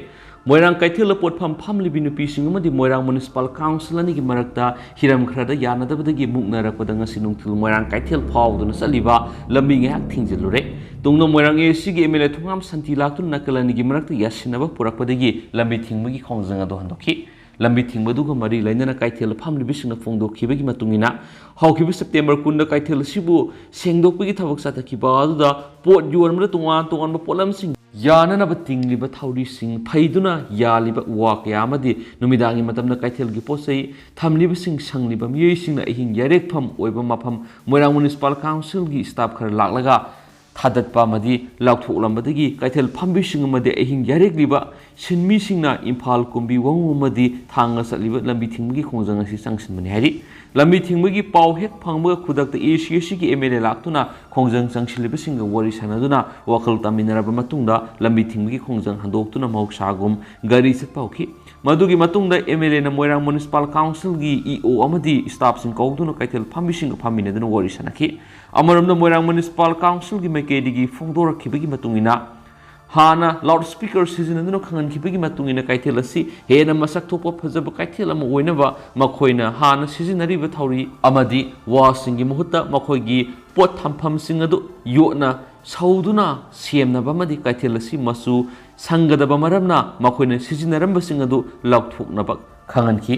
ꯃꯣꯏꯔꯥꯡ ꯀꯩꯊꯦꯜꯗ ꯄꯣꯠꯐꯝ ꯐꯝꯂꯤꯕꯤ ꯅꯨꯄꯤꯁꯤꯡ ꯑꯃꯗꯤ ꯃꯣꯏꯔꯥꯡ municipal council ꯑꯅꯤꯒꯤ ꯃꯔꯛꯇ ꯍꯤꯔꯝ ꯈꯔꯗ ꯌꯥꯅꯗꯕꯗꯒꯤ ꯃꯨꯛꯅꯔꯛꯄꯗ ꯉꯁꯤ ꯅꯨꯡꯊꯤꯜ ꯃꯣꯏꯔꯥꯡ ꯀꯩꯊꯦꯜ ꯐꯥꯎꯗꯨꯅ ꯆꯠꯂꯤꯕ ꯂꯝꯕꯤ ꯉꯥꯏꯍꯥꯛ ꯊꯤꯡꯖꯤꯜꯂꯨꯔꯦ꯫ ꯇꯨꯡꯗ ꯃꯣꯏꯔꯥꯡ ACꯒꯤ MLA ꯊꯣꯉꯥꯝ ꯁꯥꯟꯇꯤ ꯂꯥꯛꯇꯨꯅ ꯅꯥꯀꯜ ꯑꯅꯤꯒꯤ ꯃꯔꯛꯇ ꯌꯥꯁꯤꯟꯅꯕ ꯄꯨꯔꯛꯄꯗꯒꯤ ꯂꯝꯕꯤ ꯊꯤꯡꯕꯒꯤ ꯈꯣꯡꯖꯪ ꯑꯗꯨ ꯍꯟꯗꯣꯛꯈꯤ꯫ ꯂꯝꯕꯤ ꯊꯤꯡꯕꯗꯨꯒ ꯃꯔꯤ ꯂꯩꯅꯅ ꯀꯩꯊꯦꯜ ꯐꯝꯂꯤꯕꯁꯤꯡꯅ ꯐꯣꯡꯗꯣꯛꯈꯤꯕꯒꯤ ꯃꯇꯨꯡ ꯏꯟꯅ, ꯍꯧꯈꯤꯕ September ꯀꯨꯟꯗ ꯀꯩꯊꯦꯜ ꯑꯁꯤꯕꯨ ꯁꯦꯡꯗꯣꯛꯄꯒꯤ ꯊꯕꯛ ꯆꯠꯊꯈꯤꯕ ꯑꯗꯨꯗ ꯄꯣꯠ ꯌꯣꯟꯕꯗ ꯇꯣꯉꯥꯟ ꯇꯣꯉꯥꯟꯕ ꯄꯣꯠꯂꯝꯁꯤꯡ ꯌꯥꯅꯅꯕ ꯇꯤꯡꯂꯤꯕ ꯊꯧꯔꯤꯁꯤꯡ ꯐꯩꯗꯨꯅ ꯌꯥꯜꯂꯤꯕ ꯎ ꯋꯥ ꯀꯌꯥ ꯑꯃꯗꯤ ꯅꯨꯃꯤꯗꯥꯡꯒꯤ ꯃꯇꯝꯗ ꯀꯩꯊꯦꯜꯒꯤ ꯄꯣꯠ ꯆꯩ ꯊꯝꯂꯤꯕꯁꯤꯡ ꯁꯪꯂꯤꯕ ꯃꯤꯑꯣꯏꯁꯤꯡꯅ ꯑꯍꯤꯡ ꯌꯥꯔꯦꯛꯐꯝ ꯑꯣꯏꯕ ꯃꯐꯝ ꯃꯣꯏꯔꯥꯡ municipal councilꯒꯤ staff ꯈꯔ ꯂꯥꯛꯂꯒ ꯊꯥꯗꯠꯄ ꯑꯃꯗꯤ ꯂꯥꯎꯊꯣꯛꯂꯝꯕꯗꯒꯤ ꯀꯩꯊꯦꯜ ꯐꯝꯕꯤꯁꯤꯡ ꯑꯃꯗꯤ ꯑꯍꯤꯡ ꯌꯥꯔꯦꯛꯂꯤꯕ ꯁꯤꯟꯃꯤꯁꯤꯡꯅ ꯏꯝꯐꯥꯜ ꯀꯨꯝꯕꯤ ꯋꯥꯉꯨ ꯑꯃꯗꯤ ꯊꯥꯡꯒ ꯆꯠꯂꯤꯕ ꯂꯝꯕꯤ ꯊꯤꯡꯕꯒꯤ ꯈꯣꯡꯖꯪ ꯑꯁꯤ ꯆꯪꯁꯤꯟꯕꯅꯤ ꯍꯥꯏꯔꯤ꯫ ꯂꯝꯕꯤ ꯊꯤꯡꯕꯒꯤ ꯄꯥꯎ ꯍꯦꯛ ꯐꯪꯕꯒ ꯈꯨꯗꯛꯇ ꯑꯦ ꯁꯤ ꯑꯦ ꯁꯤꯒꯤ ꯑꯦꯝ ꯑꯦꯜ ꯑꯦ ꯂꯥꯛꯇꯨꯅ ꯈꯣꯡꯖꯪ ꯆꯪꯁꯤꯜꯂꯤꯕꯁꯤꯡꯒ ꯋꯥꯔꯤ ꯁꯥꯟꯅꯗꯨꯅ ꯋꯥꯈꯜ ꯇꯥꯃꯤꯟꯅꯔꯕ ꯃꯇꯨꯡꯗ ꯂꯝꯕꯤ ꯊꯤꯡꯕꯒꯤ ꯈꯣꯡꯖꯪ ꯍꯟꯗꯣꯛꯇꯨꯅ ꯃꯍꯧꯁꯥꯒꯨꯝ ꯒꯥꯔꯤ ꯆꯠꯄ ꯍꯧꯈꯤ꯫ ꯃꯗꯨꯒꯤ ꯃꯇꯨꯡꯗ ꯑꯦꯝ ꯑꯦꯜ ꯑꯦꯅ ꯃꯣꯏꯔꯥꯡ ꯃ꯭ꯌꯨꯅꯤꯁꯤꯄꯥꯜ ꯀꯥꯎꯟꯁꯤꯜꯒꯤ ꯏ ꯑꯣ ꯑꯃꯗꯤ ꯁ꯭ꯇꯥꯐꯁꯤꯡ ꯀꯧꯗꯨꯅ ꯀꯩꯊꯦꯜ ꯐꯝꯕꯤꯁꯤꯡꯒ ꯐꯝꯃꯤꯟꯅꯗꯨꯅ ꯋꯥꯔꯤ ꯁꯥꯟꯅꯈꯤ꯫ ꯑꯃꯔꯣꯝꯗ ꯃꯣꯏꯔꯥꯡ ꯃ꯭ꯌꯨꯅꯤꯁꯤꯄꯥꯜ ꯀꯥꯎꯟꯁꯤꯜꯒꯤ ꯃꯥꯏꯀꯩꯗꯒꯤ ꯐꯣꯡꯗꯣꯔꯛꯈꯤꯕꯒꯤ ꯃꯇꯨꯡ ꯏꯟꯅ, ꯍꯥꯟꯅ ꯂꯥꯎꯗ ꯁ꯭ꯄꯤꯀꯔ ꯁꯤꯖꯤꯟꯅꯗꯨꯅ ꯈꯪꯍꯟꯈꯤꯕꯒꯤ ꯃꯇꯨꯡ ꯏꯟꯅ ꯀꯩꯊꯦꯜ ꯑꯁꯤ ꯍꯦꯟꯅ ꯃꯁꯛ ꯊꯣꯛꯄ ꯐꯖꯕ ꯀꯩꯊꯦꯜ ꯑꯃ ꯑꯣꯏꯅꯕ ꯃꯈꯣꯏꯅ ꯍꯥꯟꯅ ꯁꯤꯖꯤꯟꯅꯔꯤꯕ ꯊꯧꯔꯤ ꯑꯃꯗꯤ ꯋꯥꯁꯤꯡꯒꯤ ꯃꯍꯨꯠꯇ ꯃꯈꯣꯏꯒꯤ ꯄꯣꯠ ꯊꯝꯐꯝꯁꯤꯡ ꯑꯗꯨ ꯌꯣꯠꯅ ꯁꯧꯗꯨꯅ ꯁꯦꯝꯅꯕ ꯑꯃꯗꯤ ꯀꯩꯊꯦꯜ ꯑꯁꯤ ꯃꯆꯨ ꯁꯪꯒꯗꯕ ꯃꯔꯝꯅ ꯃꯈꯣꯏꯅ ꯁꯤꯖꯤꯟꯅꯔꯝꯕꯁꯤꯡ ꯑꯗꯨ ꯂꯧꯊꯣꯛꯅꯕ ꯈꯪꯍꯟꯈꯤ꯫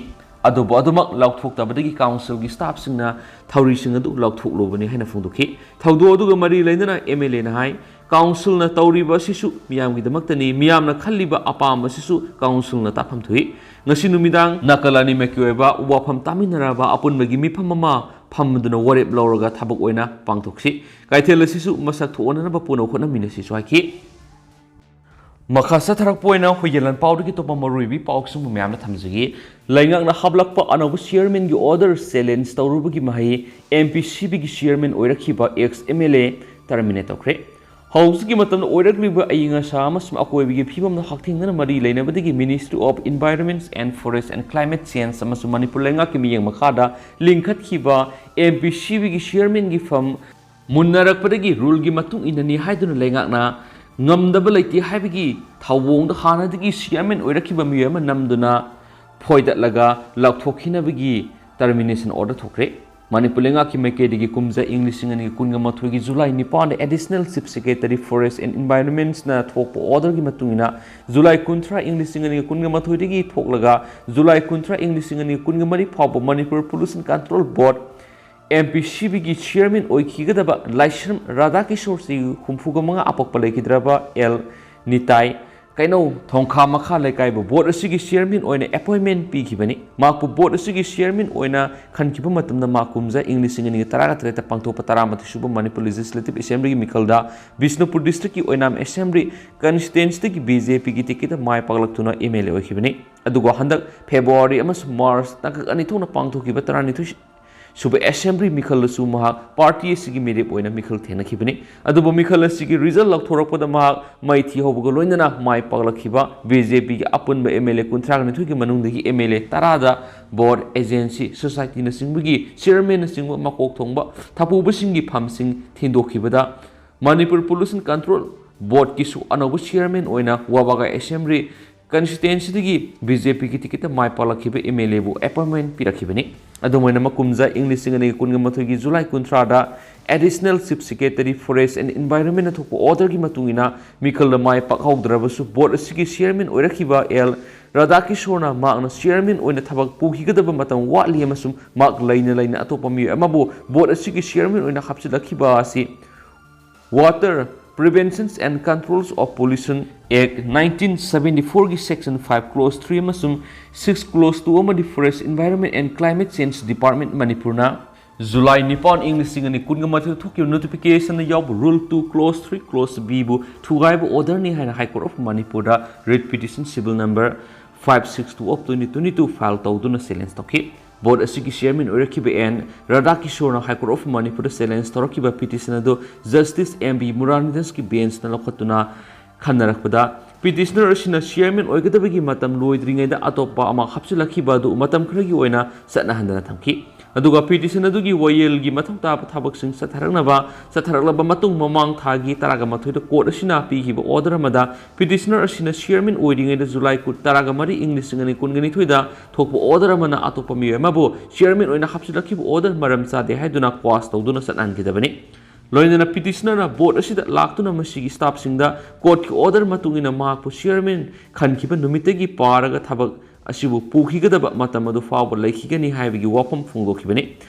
ꯑꯗꯨꯕꯨ ꯑꯗꯨꯃꯛ ꯂꯧꯊꯣꯛꯇꯕꯗꯒꯤ ꯀꯥꯎꯟꯁꯤꯜꯒꯤ ꯁ꯭ꯇꯥꯐꯁꯤꯡꯅ ꯊꯧꯔꯤꯁꯤꯡ ꯑꯗꯨ ꯂꯧꯊꯣꯛꯂꯨꯕꯅꯤ ꯍꯥꯏꯅ ꯐꯣꯡꯗꯣꯛꯈꯤ꯫ ꯊꯧꯗꯣꯛ ꯑꯗꯨꯒ ꯃꯔꯤ ꯂꯩꯅꯅ ꯑꯦꯝ ꯑꯦꯜ ꯑꯦꯅ ꯍꯥꯏ, ꯀꯥꯎꯟꯁꯤꯜꯅ ꯇꯧꯔꯤꯕ ꯑꯁꯤꯁꯨ ꯃꯤꯌꯥꯝꯒꯤꯗꯃꯛꯇꯅꯤ, ꯃꯤꯌꯥꯝꯅ ꯈꯜꯂꯤꯕ ꯑꯄꯥꯝꯕ ꯑꯁꯤꯁꯨ ꯀꯥꯎꯟꯁꯤꯜꯅ ꯇꯥꯐꯝ ꯊꯣꯛꯏ꯫ ꯉꯁꯤ ꯅꯨꯃꯤꯗꯥꯡ ꯅꯥꯀꯜ ꯑꯅꯤꯃꯛꯀꯤ ꯑꯣꯏꯕ ꯋꯥꯐꯝ ꯇꯥꯃꯤꯟꯅꯔꯕ ꯑꯄꯨꯟꯕꯒꯤ ꯃꯤꯐꯝ ꯑꯃ ꯐꯝꯗꯨꯅ ꯋꯥꯔꯦꯞ ꯂꯧꯔꯒ ꯊꯕꯛ ꯑꯣꯏꯅ ꯄꯥꯡꯊꯣꯛꯁꯤ꯫ ꯀꯩꯊꯦꯜ ꯑꯁꯤꯁꯨ ꯃꯁꯛ ꯊꯣꯛꯍꯟꯅꯕ ꯄꯨꯟꯅ ꯍꯣꯠꯅꯃꯤꯟꯅꯁꯤꯁꯨ ꯍꯥꯏꯈꯤ꯫ ꯃꯈꯥ ꯆꯠꯊꯔꯛꯄ ꯑꯣꯏꯅ ꯍꯨꯏꯒꯦꯂꯥꯟ ꯄꯥꯎꯗꯒꯤ ꯑꯇꯣꯞꯄ ꯃꯔꯨꯑꯣꯏꯕ ꯄꯥꯎꯁꯤꯡꯕꯨ ꯃꯌꯥꯝꯅ ꯊꯝꯖꯒꯦ꯫ ꯂꯩꯉꯥꯛꯅ ꯍꯥꯞꯂꯛꯄ ꯑꯅꯧꯕ ꯆꯤꯌꯔꯃꯦꯟꯒꯤ ꯑꯣꯔꯗꯔ ꯆꯦꯂꯦꯟꯖ ꯇꯧꯔꯨꯕꯒꯤ ꯃꯍꯩ ꯑꯦꯝ ꯄꯤ ꯁꯤ ꯕꯤꯒꯤ ꯆꯤꯌꯔꯃꯦꯟ ꯑꯣꯏꯔꯛꯈꯤꯕ ex M L A terminate ꯇꯧꯈ꯭ꯔꯦ꯫ ꯍꯧꯖꯤꯛꯀꯤ ꯃꯇꯝꯗ ꯑꯣꯏꯔꯛꯂꯤꯕ ꯑꯏꯪ ꯑꯁꯥ ꯑꯃꯁꯨꯡ ꯑꯀꯣꯏꯕꯒꯤ ꯐꯤꯕꯝꯗ ꯍꯛꯊꯦꯡꯅꯅ ꯃꯔꯤ ꯂꯩꯅꯕꯗꯒꯤ Ministry of Environment and Forest and Climate Change ꯑꯃꯁꯨꯡ ꯃꯅꯤꯄꯨꯔ ꯂꯩꯉꯥꯛꯀꯤ ꯃꯤꯠꯌꯦꯡ ꯃꯈꯥꯗ ꯂꯤꯡꯈꯠꯈꯤꯕ ꯑꯦꯝ ꯄꯤ ꯁꯤ ꯕꯤꯒꯤ ꯆꯤꯌꯔꯃꯦꯟꯒꯤ ꯐꯝ ꯃꯨꯟꯅꯔꯛꯄꯗꯒꯤ ꯔꯨꯜꯒꯤ ꯃꯇꯨꯡ ꯏꯟꯅꯅꯤ ꯍꯥꯏꯗꯨꯅ ꯂꯩꯉꯥꯛꯅ ꯉꯝꯗꯕ ꯂꯩꯇꯦ ꯍꯥꯏꯕꯒꯤ ꯊꯧꯑꯣꯡꯗ ꯍꯥꯟꯅꯗꯒꯤ ꯆꯤꯌꯔꯃꯦꯟ ꯑꯣꯏꯔꯛꯈꯤꯕ ꯃꯤꯑꯣꯏ ꯑꯃ ꯅꯝꯗꯨꯅ ꯐꯣꯏꯗꯠꯂꯒ ꯂꯧꯊꯣꯛꯈꯤꯅꯕꯒꯤ ꯇꯔꯃꯤꯅꯦꯁꯟ ꯑꯣꯔꯗꯔ ꯊꯣꯛꯈ꯭ꯔꯦ꯫ ꯃꯅꯤꯄꯨꯔ ꯂꯩꯉꯥꯛꯀꯤ ꯃꯥꯏꯀꯩꯗꯒꯤ ꯀꯨꯝꯖꯥ ꯏꯪ ꯂꯤꯁꯤꯡ ꯑꯅꯤꯒ ꯀꯨꯟꯒ ꯃꯥꯊꯣꯏꯒꯤ ꯖꯨꯂꯥꯏ ꯅꯤꯄꯥꯟꯗ Additional Chief Secretary Forest and Environmentsꯅ ꯊꯣꯛꯄ ꯑꯣꯔꯗꯔꯒꯤ ꯃꯇꯨꯡ ꯏꯟꯅ ꯖꯨꯂꯥꯏ ꯀꯨꯟꯊ꯭ꯔꯥ ꯏꯪ ꯂꯤꯁꯤꯡ ꯑꯅꯤꯒ ꯀꯨꯟꯒ ꯃꯥꯊꯣꯏꯗꯒꯤ ꯊꯣꯛꯂꯒ ꯖꯨꯂꯥꯏ ꯀꯨꯟꯊ꯭ꯔꯥ ꯏꯪ ꯂꯤꯁꯤꯡ ꯑꯅꯤꯒ ꯀꯨꯟꯒ ꯃꯔꯤ ꯐꯥꯎꯕ Manipur Pollution Control Board, M P S ꯕꯤꯒꯤ ꯆꯤꯌꯔꯃꯦꯟ ꯑꯣꯏꯈꯤꯒꯗꯕ ꯂꯥꯏꯁ꯭ꯔꯝ ꯔꯥꯙꯥꯀꯤꯁꯣꯔ ꯆꯍꯤ ꯍꯨꯝꯐꯨꯒ ꯃꯉꯥ ꯑꯄꯣꯛꯄ ꯂꯩꯈꯤꯗ꯭ꯔꯕ ꯑꯦꯜ ꯅꯤꯇꯥꯏ ꯀꯩꯅꯧ ꯊꯣꯡꯈꯥ ꯃꯈꯥ ꯂꯩꯀꯥꯏꯕꯨ ꯕꯣꯔꯗ ꯑꯁꯤꯒꯤ ꯆꯤꯌꯔꯃꯦꯟ ꯑꯣꯏꯅ ꯑꯦꯄꯣꯏꯟꯃꯦꯟ ꯄꯤꯈꯤꯕꯅꯤ꯫ ꯃꯍꯥꯛꯄꯨ ꯕꯣꯔꯗ ꯑꯁꯤꯒꯤ ꯆꯤꯌꯔꯃꯦꯟ ꯑꯣꯏꯅ ꯈꯟꯈꯤꯕ ꯃꯇꯝꯗ ꯃꯍꯥꯛ ꯀꯨꯝꯖꯥ ꯏꯪ ꯂꯤꯁꯤꯡ ꯑꯅꯤꯒ ꯇꯔꯥꯒ ꯇꯔꯦꯠꯇ ꯄꯥꯡꯊꯣꯛꯄ ꯇꯔꯥꯃꯥꯊꯣꯏ ꯁꯨꯕ ꯃꯅꯤꯄꯨꯔ ꯂꯦꯖꯤꯁꯂꯦꯇꯤꯚ ꯑꯦꯁꯦꯝꯕ꯭ꯂꯤꯒꯤ ꯃꯤꯈꯜꯗ ꯕꯤꯁꯅꯨꯄꯨꯔ ꯗꯤꯁꯇ꯭ꯔꯤꯛꯀꯤ ꯑꯣꯏꯅꯥꯝ ꯑꯦꯁꯦꯝꯕ꯭ꯂꯤ ꯀꯟꯁꯇꯤꯇ꯭ꯋꯦꯟꯁꯤꯗꯒꯤ ꯕꯤ ꯖꯦ ꯄꯤꯒꯤ ꯇꯤꯀꯦꯠꯇ ꯃꯥꯏ ꯄꯥꯛꯂꯛꯇꯨꯅ ꯑꯦꯝ ꯑꯦꯜ ꯑꯦ ꯑꯣꯏꯈꯤꯕꯅꯤ꯫ ꯑꯗꯨꯒ ꯍꯟꯗꯛ ꯐꯦꯕ꯭ꯔꯨꯋꯥꯔꯤ ꯑꯃꯁꯨꯡ ꯃꯥꯔꯆ ꯇꯥꯡꯀꯛ ꯑꯅꯤ ꯊꯣꯛꯅ ꯄꯥꯡꯊꯣꯛꯈꯤꯕ ꯇꯔꯥꯅꯤꯊꯣꯏ ꯁꯨꯕ ꯑꯦꯁꯦꯝꯕ꯭ꯂꯤ ꯃꯤꯈꯜꯗꯁꯨ ꯃꯍꯥꯛ ꯄꯥꯔꯇꯤ ꯑꯁꯤꯒꯤ ꯃꯤꯔꯦꯞ ꯑꯣꯏꯅ ꯃꯤꯈꯜ ꯊꯦꯡꯅꯈꯤꯕꯅꯤ꯫ ꯑꯗꯨꯕꯨ ꯃꯤꯈꯜ ꯑꯁꯤꯒꯤ ꯔꯤꯖꯜ ꯂꯥꯎꯊꯣꯔꯛꯄꯗ ꯃꯍꯥꯛ ꯃꯥꯏꯊꯤ ꯍꯧꯕꯒ ꯂꯣꯏꯅꯅ ꯃꯥꯏ ꯄꯥꯛꯂꯛꯈꯤꯕ ꯕꯤ ꯖꯦ ꯄꯤꯒꯤ ꯑꯄꯨꯟꯕ ꯑꯦꯝ ꯑꯦꯜ ꯑꯦ ꯀꯨꯟꯊ꯭ꯔꯥꯒ ꯅꯤꯊꯣꯏꯒꯤ ꯃꯅꯨꯡꯗꯒꯤ ꯑꯦꯝ ꯑꯦꯜ ꯑꯦ ꯇꯔꯥꯗ ꯕꯣꯔꯗ, ꯑꯦꯖꯦꯟꯁꯤ, ꯁꯣꯁꯥꯏꯇꯤꯅꯆꯤꯡꯕꯒꯤ ꯆꯤꯌꯔꯃꯦꯟꯅꯆꯤꯡꯕ ꯃꯀꯣꯛ ꯊꯣꯡꯕ ꯊꯧꯄꯨꯕꯁꯤꯡꯒꯤ ꯐꯝꯁꯤꯡ ꯊꯤꯟꯗꯣꯛꯈꯤꯕꯗ ꯃꯅꯤꯄꯨꯔ ꯄꯣꯂꯨꯁꯟ ꯀꯟꯇ꯭ꯔꯣꯜ ꯕꯣꯔꯗꯀꯤꯁꯨ ꯑꯅꯧꯕ ꯆꯤꯌꯔꯃꯦꯟ ꯑꯣꯏꯅ ꯋꯥꯕꯒꯥꯏ ꯑꯦꯁꯦꯝꯕ꯭ꯂꯤ ꯀꯟꯁꯇꯤꯇ꯭ꯋꯦꯟꯁꯤꯗꯒꯤ ꯕꯤ ꯖꯦ ꯄꯤꯒꯤ ꯇꯤꯀꯦꯠꯇ ꯃꯥꯏ ꯄꯥꯛꯂꯛꯈꯤꯕ ꯑꯦꯝ ꯑꯦꯜ ꯑꯦꯕꯨ ꯑꯦꯄꯣꯏꯟꯃꯦꯟ ꯄꯤꯔꯛꯈꯤꯕꯅꯤ꯫ ꯑꯗꯨꯝ ꯑꯣꯏꯅ ꯃꯀꯨꯝꯖ ꯏꯪ ꯂꯤꯁꯤꯡ ꯑꯅꯤꯒ ꯀꯨꯟꯒ ꯃꯥꯊꯣꯏꯒꯤ July ꯀꯨꯟꯊ꯭ꯔꯥꯗ Additional Chief Secretary Forest and Environment ꯊꯣꯛꯄ ꯑꯣꯔꯗꯔꯒꯤ ꯃꯇꯨꯡ ꯏꯟꯅ ꯃꯤꯈꯜꯗ ꯃꯥꯏ ꯄꯥꯛꯍꯧꯗ꯭ꯔꯕꯁꯨ ꯕꯣꯔꯗ ꯑꯁꯤꯒꯤ ꯆꯤꯌꯔꯃꯦꯟ ꯑꯣꯏꯔꯛꯈꯤꯕ ꯑꯦꯜ ꯔꯥꯙꯥꯀꯤꯁꯣꯔꯅ ꯃꯍꯥꯛꯅ ꯆꯤꯌꯔꯃꯦꯟ ꯑꯣꯏꯅ ꯊꯕꯛ ꯄꯨꯈꯤꯒꯗꯕ ꯃꯇꯝ ꯋꯥꯠꯂꯤ ꯑꯃꯁꯨꯡ ꯃꯍꯥꯛ ꯂꯩꯅ ꯂꯩꯅ ꯑꯇꯣꯞꯄ ꯃꯤꯑꯣꯏ ꯑꯃꯕꯨ ꯕꯣꯔꯗ ꯑꯁꯤꯒꯤ ꯆꯤꯌꯔꯃꯦꯟ ꯑꯣꯏꯅ ꯍꯥꯞꯆꯤꯜꯂꯛꯈꯤꯕ ꯑꯁꯤ Water Prevention and Controls of Pollution Act nineteen seventy fourꯒꯤ Section five Clause three ꯑꯃꯁꯨꯡ six Clause two ꯑꯃꯗꯤ Forest, Environment and Climate Change Department ꯃꯅꯤꯄꯨꯔꯅ ꯖꯨꯂꯥꯏ ꯅꯤꯄꯥꯟ ꯏꯪ ꯂꯤꯁꯤꯡ ꯑꯅꯤ ꯀꯨꯟꯒ ꯃꯥꯊꯣꯏꯗ ꯊꯣꯛꯈꯤꯕ ꯅꯣꯇꯤꯐꯤꯀꯦꯁꯟꯗ ꯌꯥꯎꯕ Rule two Clause three Clause Bꯕꯨ ꯊꯨꯒꯥꯏꯕ ꯑꯣꯔꯗꯔꯅꯤ ꯍꯥꯏꯅ High Court of ꯃꯅꯤꯄꯨꯔꯗ writ petition civil number five six two of twenty twenty two file ꯇꯧꯗꯨꯅ ꯆꯦꯂꯦꯟꯖ ꯇꯧꯈꯤ꯫ ꯕꯣꯔꯗ ꯑꯁꯤꯒꯤ ꯆꯤꯌꯔꯃꯦꯟ ꯑꯣꯏꯔꯛꯈꯤꯕ ꯑꯦꯟ ꯔꯥꯙꯥꯀꯤꯁꯣꯔꯅ High Court of ꯃꯅꯤꯄꯨꯔꯗ ꯆꯦꯂꯦꯟꯖ ꯇꯧꯔꯛꯈꯤꯕ ꯄꯤꯇꯤꯁꯟ ꯑꯗꯨ ꯖꯁꯇꯤꯁ ꯑꯦꯝ ꯕꯤ ꯃꯨꯔꯥꯔꯤꯗꯟꯁꯀꯤ ꯕꯦꯟꯆꯅ ꯂꯧꯈꯠꯇꯨꯅ ꯈꯟꯅꯔꯛꯄꯗ, ꯄꯤꯇꯤꯁꯅꯔ ꯑꯁꯤꯅ ꯆꯤꯌꯔꯃꯦꯟ ꯑꯣꯏꯒꯗꯕꯒꯤ ꯃꯇꯝ ꯂꯣꯏꯗ꯭ꯔꯤꯉꯩꯗ ꯑꯇꯣꯞꯄ ꯑꯃ ꯍꯥꯞꯆꯤꯜꯂꯛꯈꯤꯕ ꯑꯗꯨ ꯃꯇꯝ ꯈꯔꯒꯤ ꯑꯣꯏꯅ ꯆꯠꯅꯍꯟꯗꯅ ꯊꯝꯈꯤ꯫ ꯑꯗꯨꯒ ꯄꯤꯇꯤꯁꯟ ꯑꯗꯨꯒꯤ ꯋꯥꯌꯦꯜꯒꯤ ꯃꯊꯧ ꯇꯥꯕ ꯊꯕꯛꯁꯤꯡ ꯆꯠꯊꯔꯛꯅꯕ ꯆꯠꯊꯔꯛꯂꯕ ꯃꯇꯨꯡ, ꯃꯃꯥꯡ ꯊꯥꯒꯤ ꯇꯔꯥꯒ ꯃꯥꯊꯣꯏꯗ ꯀꯣꯔꯠ ꯑꯁꯤꯅ ꯄꯤꯈꯤꯕ ꯑꯣꯔꯗꯔ ꯑꯃꯗ ꯄꯤꯇꯤꯁꯅꯔ ꯑꯁꯤꯅ ꯆꯤꯌꯔꯃꯦꯟ ꯑꯣꯏꯔꯤꯉꯩꯗ ꯖꯨꯂꯥꯏ ꯀꯨꯟ, ꯇꯔꯥꯒ ꯃꯔꯤ ꯏꯪ ꯂꯤꯁꯤꯡ ꯑꯅꯤ ꯀꯨꯟꯒ ꯅꯤꯊꯣꯏꯗ ꯊꯣꯛꯄ ꯑꯣꯔꯗꯔ ꯑꯃꯅ ꯑꯇꯣꯞꯄ ꯃꯤꯑꯣꯏ ꯑꯃꯕꯨ ꯆꯤꯌꯔꯃꯦꯟ ꯑꯣꯏꯅ ꯍꯥꯞꯆꯤꯜꯂꯛꯈꯤꯕ ꯑꯣꯔꯗꯔ ꯃꯔꯝ ꯆꯥꯗꯦ ꯍꯥꯏꯗꯨꯅ ꯀ꯭ꯋꯥꯁ ꯇꯧꯗꯨꯅ ꯆꯠꯅꯍꯟꯈꯤꯗꯕꯅꯤ꯫ ꯂꯣꯏꯅꯅ ꯄꯤꯇꯤꯁꯅꯔꯅ ꯕꯣꯔꯗ ꯑꯁꯤꯗ ꯂꯥꯛꯇꯨꯅ ꯃꯁꯤꯒꯤ ꯁ꯭ꯇꯥꯐꯁꯤꯡꯗ ꯀꯣꯔꯠꯀꯤ ꯑꯣꯔꯗꯔ ꯃꯇꯨꯡ ꯏꯟꯅ ꯃꯍꯥꯛꯄꯨ ꯆꯤꯌꯔꯃꯦꯟ ꯈꯟꯈꯤꯕ ꯅꯨꯃꯤꯠꯇꯒꯤ ꯄꯥꯔꯒ ꯊꯕꯛ ꯑꯁꯤꯕꯨ ꯄꯨꯈꯤꯒꯗꯕ ꯃꯇꯝ ꯑꯗꯨ ꯐꯥꯎꯕ ꯂꯩꯈꯤꯒꯅꯤ ꯍꯥꯏꯕꯒꯤ ꯋꯥꯐꯝ ꯐꯣꯡꯗꯣꯛꯈꯤꯕꯅꯤ꯫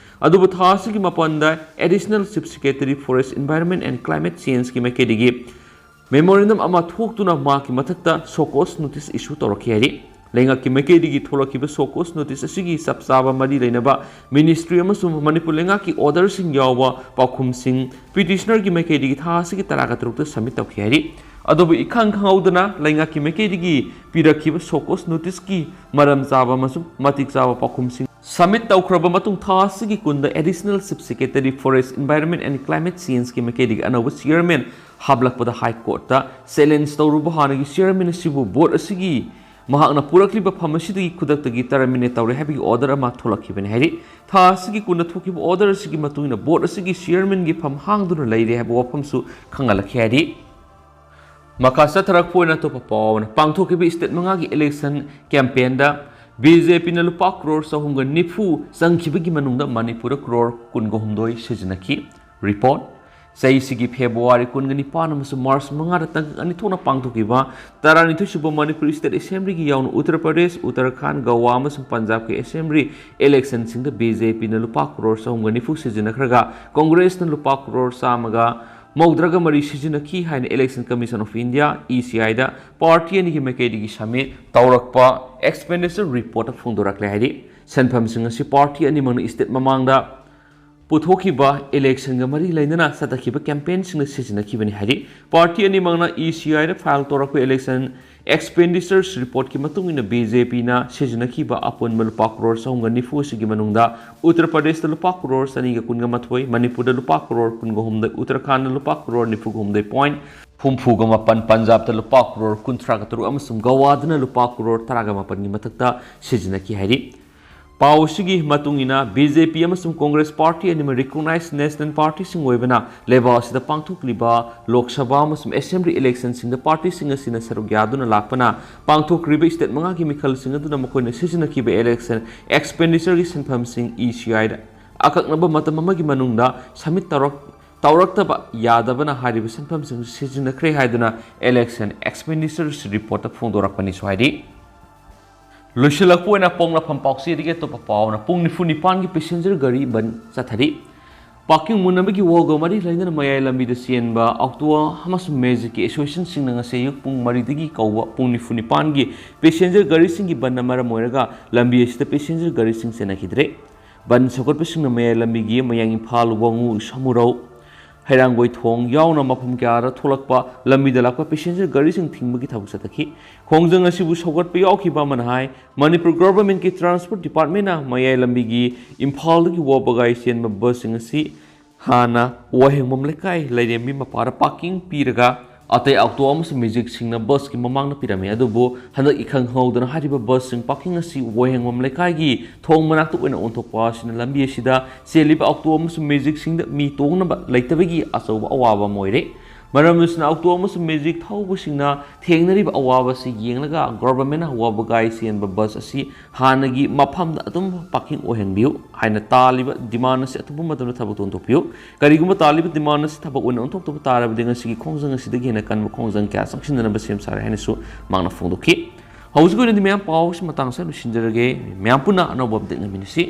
ꯑꯗꯨꯕꯨ ꯊꯥ ꯑꯁꯤꯒꯤ ꯃꯥꯄꯟꯗ Additional Chief Secretary Forest, Environment and Climate Changeꯀꯤ ꯃꯥꯏꯀꯩꯗꯒꯤ memorandum ꯑꯃ ꯊꯣꯛꯇꯨꯅ ꯃꯍꯥꯛꯀꯤ ꯃꯊꯛꯇ show cause notice issue ꯇꯧꯔꯛꯈꯤ ꯍꯥꯏꯔꯤ꯫ ꯂꯩꯉꯥꯛꯀꯤ ꯃꯥꯏꯀꯩꯗꯒꯤ ꯊꯣꯛꯂꯛꯈꯤꯕ show cause notice ꯑꯁꯤꯒꯤ ꯆꯞ ꯆꯥꯕ ꯃꯔꯤ ꯂꯩꯅꯕ ministry ꯑꯃꯁꯨꯡ ꯃꯅꯤꯄꯨꯔ ꯂꯩꯉꯥꯛꯀꯤ orderꯁꯤꯡ ꯌꯥꯎꯕ ꯄꯥꯎꯈꯨꯝꯁꯤꯡ petitionerꯒꯤ ꯃꯥꯏꯀꯩꯗꯒꯤ ꯊꯥ ꯑꯁꯤꯒꯤ ꯇꯔꯥꯒ ꯇꯔꯨꯛꯇ submit ꯇꯧꯈꯤ ꯍꯥꯏꯔꯤ꯫ ꯑꯗꯨꯕꯨ ꯏꯈꯪ ꯈꯪꯍꯧꯗꯅ ꯂꯩꯉꯥꯛꯀꯤ ꯃꯥꯏꯀꯩꯗꯒꯤ ꯄꯤꯔꯛꯈꯤꯕ show cause noticeꯀꯤ ꯃꯔꯝ ꯆꯥꯕ ꯑꯃꯁꯨꯡ ꯃꯇꯤꯛ ꯆꯥꯕ ꯄꯥꯎꯈꯨꯝꯁꯤꯡ submit ꯇꯧꯈ꯭ꯔꯕ ꯃꯇꯨꯡ, ꯊꯥ ꯑꯁꯤꯒꯤ ꯀꯨꯟꯗ Additional Chief Secretary Forest, Environment and Climate Changeꯀꯤ ꯃꯥꯏꯀꯩꯗꯒꯤ ꯑꯅꯧꯕ chairman ꯍꯥꯞꯂꯛꯄꯗ High Courtꯇ challenge ꯇꯧꯔꯨꯕ ꯍꯥꯟꯅꯒꯤ chairman ꯑꯁꯤꯕꯨ board ꯑꯁꯤꯒꯤ ꯃꯍꯥꯛꯅ ꯄꯨꯔꯛꯂꯤꯕ ꯐꯝ ꯑꯁꯤꯗꯒꯤ ꯈꯨꯗꯛꯇꯒꯤ terminate ꯇꯧꯔꯦ ꯍꯥꯏꯕꯒꯤ order ꯑꯃ ꯊꯣꯛꯂꯛꯈꯤꯕꯅꯤ ꯍꯥꯏꯔꯤ꯫ ꯊꯥ ꯑꯁꯤꯒꯤ ꯀꯨꯟꯗ ꯊꯣꯛꯈꯤꯕ order ꯑꯁꯤꯒꯤ ꯃꯇꯨꯡ ꯏꯟꯅ board ꯑꯁꯤꯒꯤ chairmanꯒꯤ ꯐꯝ ꯍꯥꯡꯗꯨꯅ ꯂꯩꯔꯦ ꯍꯥꯏꯕ ꯋꯥꯐꯝꯁꯨ ꯈꯪꯍꯜꯂꯛꯈꯤ ꯍꯥꯏꯔꯤ꯫ ꯃꯈꯥ ꯆꯠꯊꯔꯛꯄ ꯑꯣꯏꯅ ꯑꯇꯣꯞꯄ ꯄꯥꯎ ꯑꯃꯅ, ꯄꯥꯡꯊꯣꯛꯈꯤꯕ state ꯃꯉꯥꯒꯤ election campaignꯗ BJPꯅ ꯂꯨꯄꯥ ꯀ꯭ꯔꯣꯔ ꯆꯍꯨꯝꯒ ꯅꯤꯐꯨ ꯆꯪꯈꯤꯕꯒꯤ ꯃꯅꯨꯡꯗ ꯃꯅꯤꯄꯨꯔꯗ ꯀ꯭ꯔꯣꯔ ꯀꯨꯟꯒ ꯍꯨꯝꯗꯣꯏ ꯁꯤꯖꯤꯟꯅꯈꯤ꯫ Report꯫ ꯆꯍꯤꯁꯤꯒꯤ February ꯀꯨꯟꯒ ꯅꯤꯄꯥꯟ ꯑꯃꯁꯨꯡ March ꯃꯉꯥꯗ ꯇꯥꯡꯀꯛ ꯑꯅꯤ ꯊꯣꯛꯅ ꯄꯥꯡꯊꯣꯛꯈꯤꯕ ꯇꯔꯥꯅꯤꯊꯣꯏ ꯁꯨꯕ ꯃꯅꯤꯄꯨꯔ state assemblyꯒꯤ ꯌꯥꯎꯅ ꯎꯠꯇꯔ ꯄ꯭ꯔꯗꯦꯁ, ꯎꯠꯇꯔꯈꯥꯟꯗ, ꯒꯋꯥ ꯑꯃꯁꯨꯡ ꯄꯟꯖꯥꯕꯀꯤ assembly electionꯁꯤꯡꯗ BJPꯅ ꯂꯨꯄꯥ ꯀ꯭ꯔꯣꯔ ꯆꯍꯨꯝꯒ ꯅꯤꯐꯨ ꯁꯤꯖꯤꯟꯅꯈ꯭ꯔꯒ Congressꯅ ꯂꯨꯄꯥ ꯀ꯭ꯔꯣꯔ ꯆꯥꯝꯃꯒ ꯃꯧꯗ꯭ꯔꯥꯒ ꯃꯔꯤ ꯁꯤꯖꯤꯟꯅꯈꯤ ꯍꯥꯏꯅ Election Commission of India, ECIꯗ party ꯑꯅꯤꯒꯤ ꯃꯥꯏꯀꯩꯗꯒꯤ submit ꯇꯧꯔꯛꯄ expenditure reportꯇ ꯐꯣꯡꯗꯣꯔꯛꯂꯦ ꯍꯥꯏꯔꯤ꯫ ꯁꯦꯟꯐꯝꯁꯤꯡ ꯑꯁꯤ party ꯑꯅꯤꯃꯛꯅ state ꯃꯃꯥꯡꯗ ꯄꯨꯊꯣꯛꯈꯤꯕ electionꯒ ꯃꯔꯤ ꯂꯩꯅꯅ ꯆꯠꯊꯈꯤꯕ campaignꯁꯤꯡꯗ ꯁꯤꯖꯤꯟꯅꯈꯤꯕꯅꯤ ꯍꯥꯏꯔꯤ꯫ Party ꯑꯅꯤꯃꯛꯅ ECIꯗ file ꯇꯧꯔꯛꯄ election expenditures reportꯀꯤ ꯃꯇꯨꯡ ꯏꯟꯅ BJPꯅ ꯁꯤꯖꯤꯟꯅꯈꯤꯕ ꯑꯄꯨꯟꯕ ꯂꯨꯄꯥ ꯀ꯭ꯔꯣꯔ ꯆꯍꯨꯝꯒ ꯅꯤꯐꯨ ꯑꯁꯤꯒꯤ ꯃꯅꯨꯡꯗ ꯎꯠꯇꯔ ꯄ꯭ꯔꯗꯦꯁꯇ ꯂꯨꯄꯥ ꯀ꯭ꯔꯣꯔ ꯆꯅꯤꯒ ꯀꯨꯟꯒ ꯃꯥꯊꯣꯏ, ꯃꯅꯤꯄꯨꯔꯗ ꯂꯨꯄꯥ ꯀ꯭ꯔꯣꯔ ꯀꯨꯟꯒ ꯍꯨꯝꯗꯣꯏ, ꯎꯠꯇꯔꯈꯥꯟꯗ ꯂꯨꯄꯥ ꯀ꯭ꯔꯣꯔ ꯅꯤꯐꯨꯒ ꯍꯨꯝꯗꯣꯏ point ꯍꯨꯝꯐꯨꯒ ꯃꯥꯄꯟ, ꯄꯟꯖꯥꯕꯇ ꯂꯨꯄꯥ ꯀ꯭ꯔꯣꯔ ꯀꯨꯟꯊ꯭ꯔꯥꯒ ꯇꯔꯨꯛ ꯑꯃꯁꯨꯡ ꯒꯋꯥꯗꯅ ꯂꯨꯄꯥ ꯀ꯭ꯔꯣꯔ ꯇꯔꯥꯒ ꯃꯥꯄꯟꯒꯤ ꯃꯊꯛꯇ ꯁꯤꯖꯤꯟꯅꯈꯤ ꯍꯥꯏꯔꯤ꯫ ꯄꯥꯎ ꯑꯁꯤꯒꯤ ꯃꯇꯨꯡ ꯏꯟꯅ, BJP ꯑꯃꯁꯨꯡ Congress party ꯑꯅꯤꯃꯛ recognized national partyꯁꯤꯡ ꯑꯣꯏꯕꯅ ꯂꯩꯕꯥꯛ ꯑꯁꯤꯗ ꯄꯥꯡꯊꯣꯛꯂꯤꯕ ꯂꯣꯛ ꯁꯚꯥ ꯑꯃꯁꯨꯡ assembly electionꯁꯤꯡꯗ partyꯁꯤꯡ ꯑꯁꯤꯅ ꯁꯔꯨꯛ ꯌꯥꯗꯨꯅ ꯂꯥꯛꯄꯅ ꯄꯥꯡꯊꯣꯛꯈ꯭ꯔꯤꯕ state ꯃꯉꯥꯒꯤ ꯃꯤꯈꯜꯁꯤꯡ ꯑꯗꯨꯅ ꯃꯈꯣꯏꯅ ꯁꯤꯖꯤꯟꯅꯈꯤꯕ election expenditureꯒꯤ ꯁꯦꯟꯐꯝꯁꯤꯡ ECIꯗ ꯑꯀꯛꯅꯕ ꯃꯇꯝ ꯑꯃꯒꯤ ꯃꯅꯨꯡꯗ submit ꯇꯧꯔꯛ-, ꯇꯧꯔꯛꯇꯕ ꯌꯥꯗꯕꯅ ꯍꯥꯏꯔꯤꯕ ꯁꯦꯟꯐꯝꯁꯤꯡ ꯁꯤꯖꯤꯟꯅꯈ꯭ꯔꯦ ꯍꯥꯏꯗꯨꯅ election expenditures reportꯇ ꯐꯣꯡꯗꯣꯔꯛꯄꯅꯤꯁꯨ ꯍꯥꯏꯔꯤ꯫ ꯂꯣꯏꯁꯤꯜꯂꯛꯄ ꯑꯣꯏꯅ ꯄꯣꯛꯅꯐꯝ ꯄꯥꯎꯆꯦꯗꯒꯤ ꯑꯇꯣꯞꯄ ꯄꯥꯎꯅ ꯄꯨꯡ ꯅꯤꯐꯨ ꯅꯤꯄꯥꯟꯒꯤ passenger ꯒꯥꯔꯤ ꯕꯟ ꯆꯠꯊꯔꯤ꯫ ꯄꯥꯔꯀꯤꯡ ꯃꯨꯟꯅꯕꯒꯤ ꯋꯥꯒ ꯃꯔꯤ ꯂꯩꯅꯅ ꯃꯌꯥꯏ ꯂꯝꯕꯤꯗ ꯆꯦꯟꯕ ꯑꯣꯛꯇꯣ ꯑꯃꯁꯨꯡ ꯃꯦꯖꯤꯛꯀꯤ ꯑꯦꯁꯣꯁꯤꯌꯦꯁꯟꯁꯤꯡꯅ ꯉꯁꯤ ꯑꯌꯨꯛ ꯄꯨꯡ ꯃꯔꯤꯗꯒꯤ ꯀꯧꯕ ꯄꯨꯡ ꯅꯤꯐꯨ ꯅꯤꯄꯥꯟꯒꯤ ꯄꯦꯁꯦꯟꯖꯔ ꯒꯥꯔꯤꯁꯤꯡꯒꯤ ꯕꯟꯅ ꯃꯔꯝ ꯑꯣꯏꯔꯒ ꯂꯝꯕꯤ ꯑꯁꯤꯗ ꯄꯦꯁꯦꯟꯖꯔ ꯒꯥꯔꯤꯁꯤꯡ ꯆꯦꯟꯅꯈꯤꯗ꯭ꯔꯦ꯫ ꯕꯟ ꯁꯧꯒꯠꯄꯁꯤꯡꯅ ꯃꯌꯥꯏ ꯂꯝꯕꯤꯒꯤ ꯃꯌꯥꯡ ꯏꯝꯐꯥꯜ, ꯋꯥꯉꯨ, ꯁꯃꯨꯔꯧ, ꯍꯩꯔꯥꯡꯒꯣꯏ ꯊꯣꯡ ꯌꯥꯎꯅ ꯃꯐꯝ ꯀꯌꯥꯗ ꯊꯣꯛꯂꯛꯄ ꯂꯝꯕꯤꯗ ꯂꯥꯛꯄ ꯄꯦꯁꯦꯟꯖꯔ ꯒꯥꯔꯤꯁꯤꯡ ꯊꯤꯡꯕꯒꯤ ꯊꯕꯛ ꯆꯠꯊꯈꯤ꯫ ꯈꯣꯡꯖꯪ ꯑꯁꯤꯕꯨ ꯁꯧꯒꯠꯄ ꯌꯥꯎꯈꯤꯕ ꯑꯃꯅ ꯍꯥꯏ, ꯃꯅꯤꯄꯨꯔ ꯒꯣꯚꯔꯟꯃꯦꯟꯠꯀꯤ ꯇ꯭ꯔꯥꯟꯁꯄꯣꯔꯠ ꯗꯤꯄꯥꯔꯠꯃꯦꯟꯠꯅ ꯃꯌꯥꯏ ꯂꯝꯕꯤꯒꯤ ꯏꯝꯐꯥꯜꯗꯒꯤ ꯋꯥꯕꯒꯥꯏ ꯆꯦꯟꯕ ꯕꯁꯁꯤꯡ ꯑꯁꯤ ꯍꯥꯟꯅ ꯋꯥꯍꯦꯡꯕꯝ ꯂꯩꯀꯥꯏ ꯂꯩꯔꯦꯝꯕꯤ ꯃꯄꯥꯗ ꯄꯥꯔꯀꯤꯡ ꯄꯤꯔꯒ ꯑꯇꯩ ꯑꯣꯛꯇꯣ ꯑꯃꯁꯨꯡ ꯃꯦꯖꯤꯛꯁꯤꯡꯅ ꯕꯁꯀꯤ ꯃꯃꯥꯡꯗ ꯄꯤꯔꯝꯃꯤ꯫ ꯑꯗꯨꯕꯨ ꯍꯟꯗꯛ ꯏꯈꯪ ꯈꯪꯍꯧꯗꯅ ꯍꯥꯏꯔꯤꯕ ꯕꯁꯁꯤꯡ ꯄꯥꯔꯀꯤꯡ ꯑꯁꯤ ꯋꯥꯍꯦꯡꯕꯝ ꯂꯩꯀꯥꯏꯒꯤ ꯊꯣꯡ ꯃꯅꯥꯛꯇ ꯑꯣꯏꯅ ꯑꯣꯟꯊꯣꯛꯄ ꯑꯁꯤꯅ ꯂꯝꯕꯤ ꯑꯁꯤꯗ ꯆꯦꯜꯂꯤꯕ ꯑꯣꯛꯇꯣ ꯑꯃꯁꯨꯡ ꯃꯦꯖꯤꯛꯁꯤꯡꯗ ꯃꯤ ꯇꯣꯡꯅꯕ ꯂꯩꯇꯕꯒꯤ ꯑꯆꯧꯕ ꯑꯋꯥꯕ ꯑꯃ ꯑꯣꯏꯔꯦ꯫ ꯃꯔꯝ ꯑꯁꯤꯅ ꯑꯣꯛꯇꯣ ꯑꯃꯁꯨꯡ ꯃꯦꯖꯤꯛ ꯊꯧꯕꯁꯤꯡꯅ ꯊꯦꯡꯅꯔꯤꯕ ꯑꯋꯥꯕ ꯑꯁꯤ ꯌꯦꯡꯂꯒ ꯒꯣꯚꯔꯟꯃꯦꯟꯠꯅ ꯋꯥꯕꯒꯥꯏ ꯆꯦꯟꯕ ꯕꯁ ꯑꯁꯤ ꯍꯥꯟꯅꯒꯤ ꯃꯐꯝꯗ ꯑꯗꯨꯝ ꯄꯥꯔꯀꯤꯡ ꯑꯣꯏꯍꯟꯕꯤꯌꯨ ꯍꯥꯏꯅ ꯇꯥꯜꯂꯤꯕ ꯗꯤꯃꯥꯟ ꯑꯁꯤ ꯑꯊꯨꯕ ꯃꯇꯝꯗ ꯊꯕꯛꯇ ꯑꯣꯟꯊꯣꯛꯄꯤꯌꯨ꯫ ꯀꯔꯤꯒꯨꯝꯕ ꯇꯥꯜꯂꯤꯕ ꯗꯤꯃꯥꯟ ꯑꯁꯤ ꯊꯕꯛ ꯑꯣꯏꯅ ꯑꯣꯟꯊꯣꯛꯇꯕ ꯇꯥꯔꯕꯗꯤ ꯉꯁꯤꯒꯤ ꯈꯣꯡꯖꯪ ꯑꯁꯤꯗꯒꯤ ꯍꯦꯟꯅ ꯀꯟꯕ ꯈꯣꯡꯖꯪ ꯀꯌꯥ ꯆꯪꯁꯤꯟꯗꯅꯕ ꯁꯦꯝ ꯁꯥꯔꯦ ꯍꯥꯏꯅꯁꯨ ꯃꯍꯥꯛꯅ ꯐꯣꯡꯗꯣꯛꯈꯤ꯫ ꯍꯧꯖꯤꯛꯀꯤ ꯑꯣꯏꯅꯗꯤ ꯃꯌꯥꯝ ꯄꯥꯎ ꯑꯁꯤ ꯃꯇꯥꯡ ꯑꯁꯤꯗ ꯂꯣꯏꯁꯤꯟꯖꯔꯒꯦ꯫ ꯃꯌꯥꯝ ꯄꯨꯟꯅ ꯑꯅꯧꯕ ꯑꯞꯗꯦꯠ ꯉꯥꯏꯃꯤꯟꯅꯁꯤ꯫